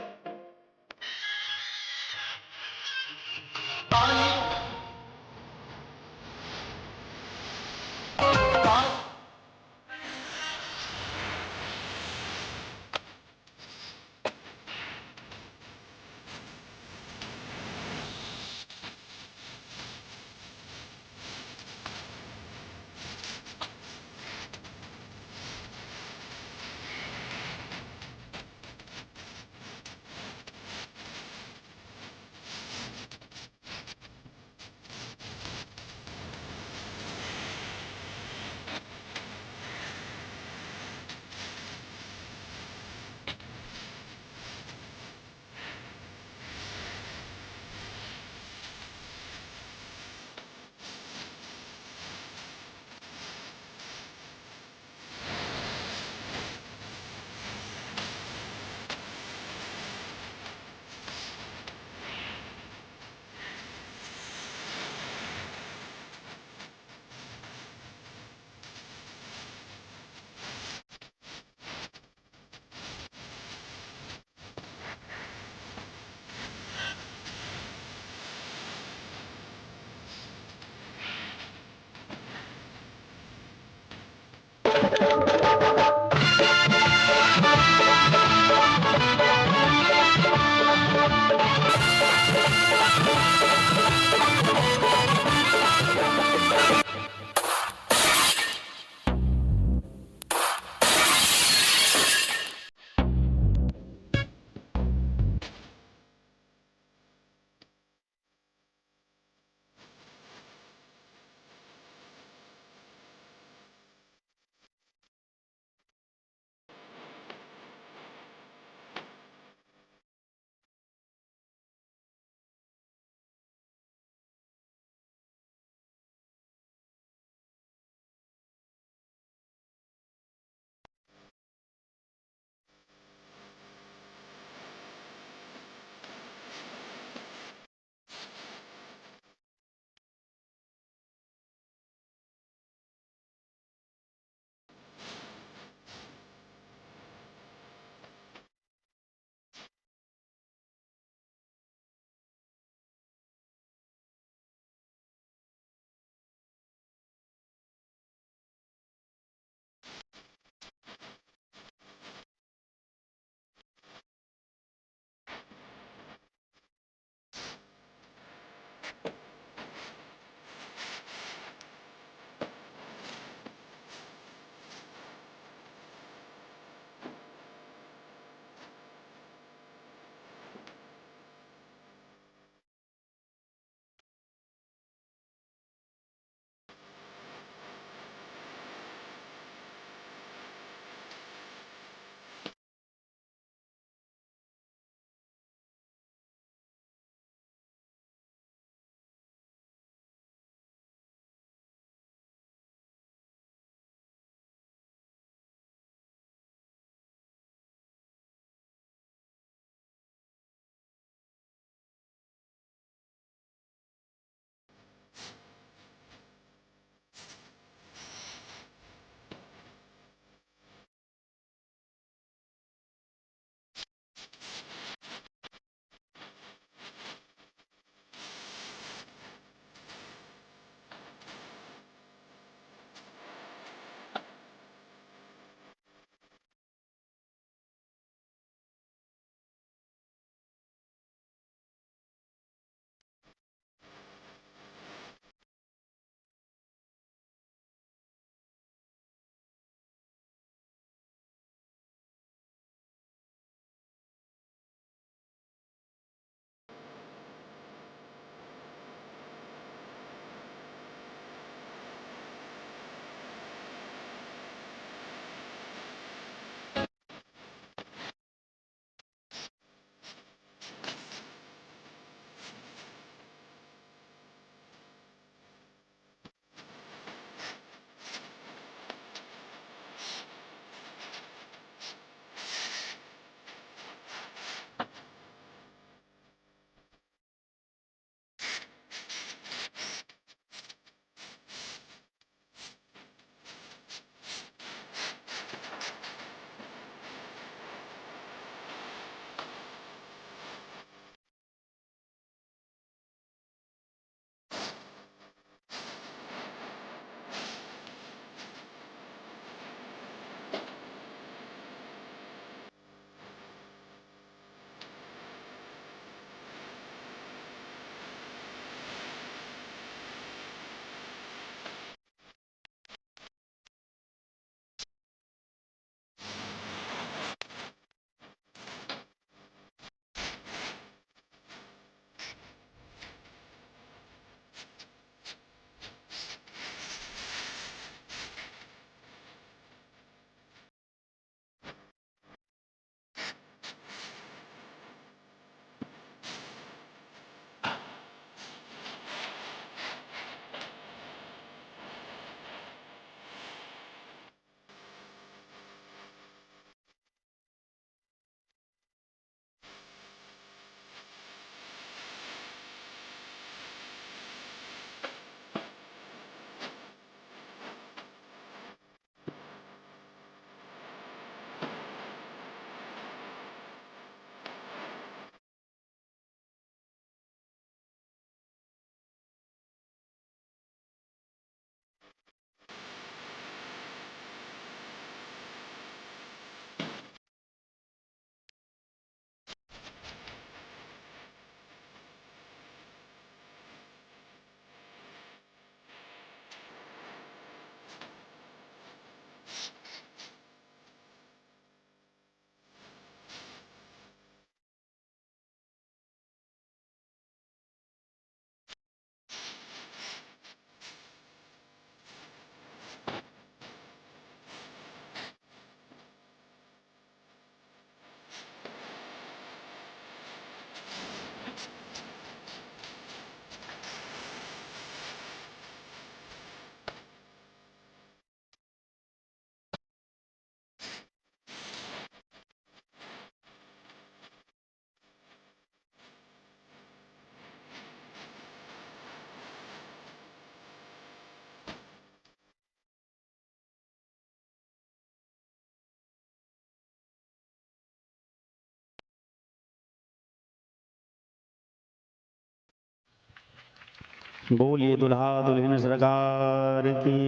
बोलिए दुल्हा दुल्हन सरकार की।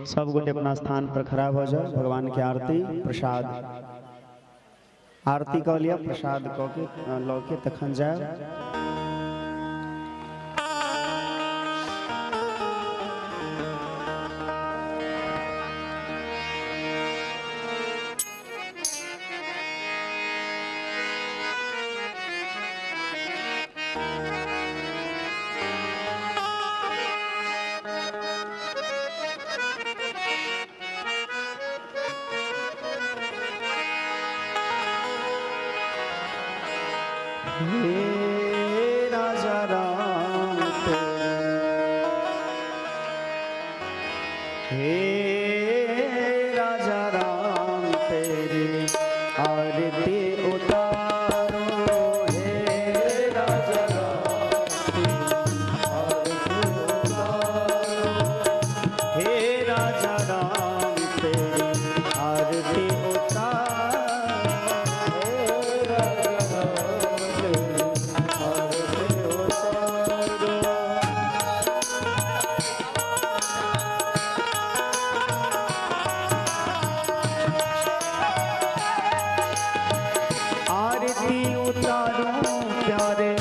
सब गोटे अपना स्थान पर खड़ा हो जाओ। भगवान के आरती प्रसाद आरती कऽ लिअ, प्रसाद कऽ के लऽ के तखन जायब। हे राजा राम तेरे, हे राजा राम तेरे आरती उतारो, हे राजा राम तेरी आरती उतारो, हे राजा राम तेरी आरती उतारो, हे राजा राम तेरी आरती उतारो। आरती उतारो प्यारे,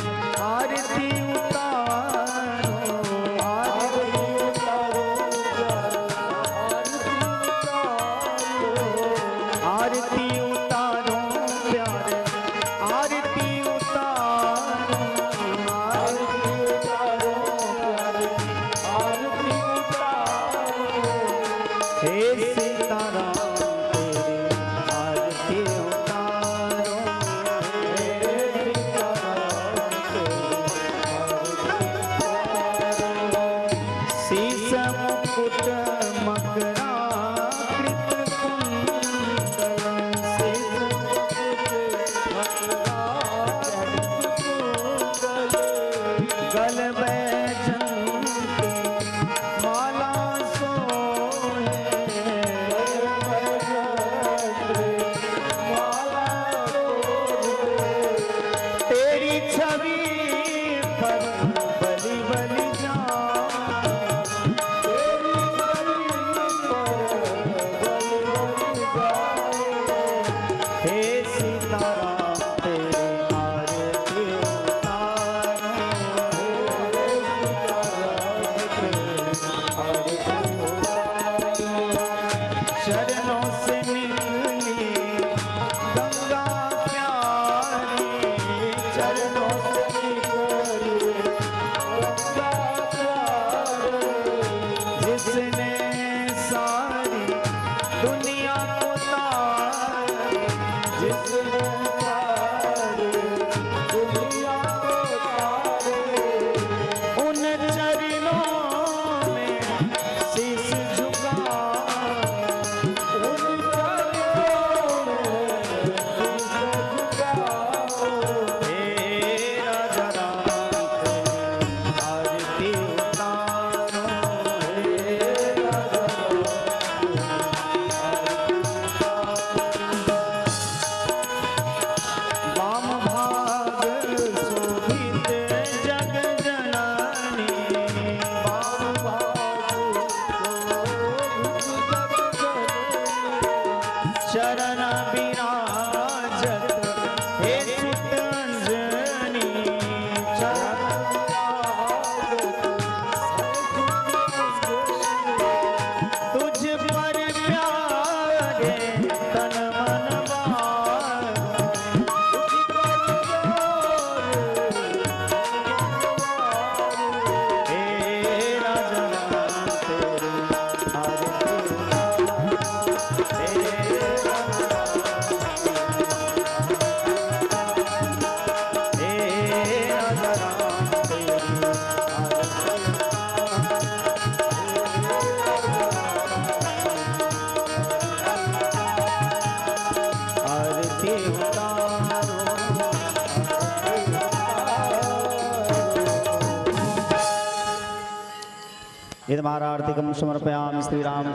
आरती उतारो, आरती उतारो प्यारे, आरती उतारो, आरती उतारो प्यारे, आरती उतारो, आरती उतारो प्यारे, आरती उतारो। हे सीताराम तेरी आरती उतारो, हे सीताराम तेरी आरती उतारो। शीस मुकुट मकराकृत कुंडल, शीस मुकुट मकराकृत कुंडल, गल बैजंती माला सोहे, तेरी छवि पर बलि बलि जाऊं, तेरी छवि पर बलि बलि जाऊं। हे सीताराम तेरी आरती उतारो, हे सीताराम तेरी आरती उतारो। चरणों से निकली गंगा प्यारी, चरणों से निकली गंगा प्यारी, जिसने सारी दुनिया को तारे, जिसने सारी दुनिया को तारे, उन चरणों में शीश झुका, उन चरणों में शीश झुकाओ। हे राजा राम तेरी आरती उतारो, हे राजा राम तेरी आरती उतारो। वाम भाग शोभित जग जननी, वाम भाग शोभित जग जननी, चरण विराजत हे सुत अंजनी, चरण विराजत हे सुत अंजनी, तुझ पर प्यारे तन मन वार, तुझ पर प्यारे हे राजा राम तेरी आरती उतारो, हे राजा राम, हे राजा राम तेरी आरती उतारो, आरती उतारो, आरती उतारो। इदमारार्तिकं समर्पयामि श्रीराम।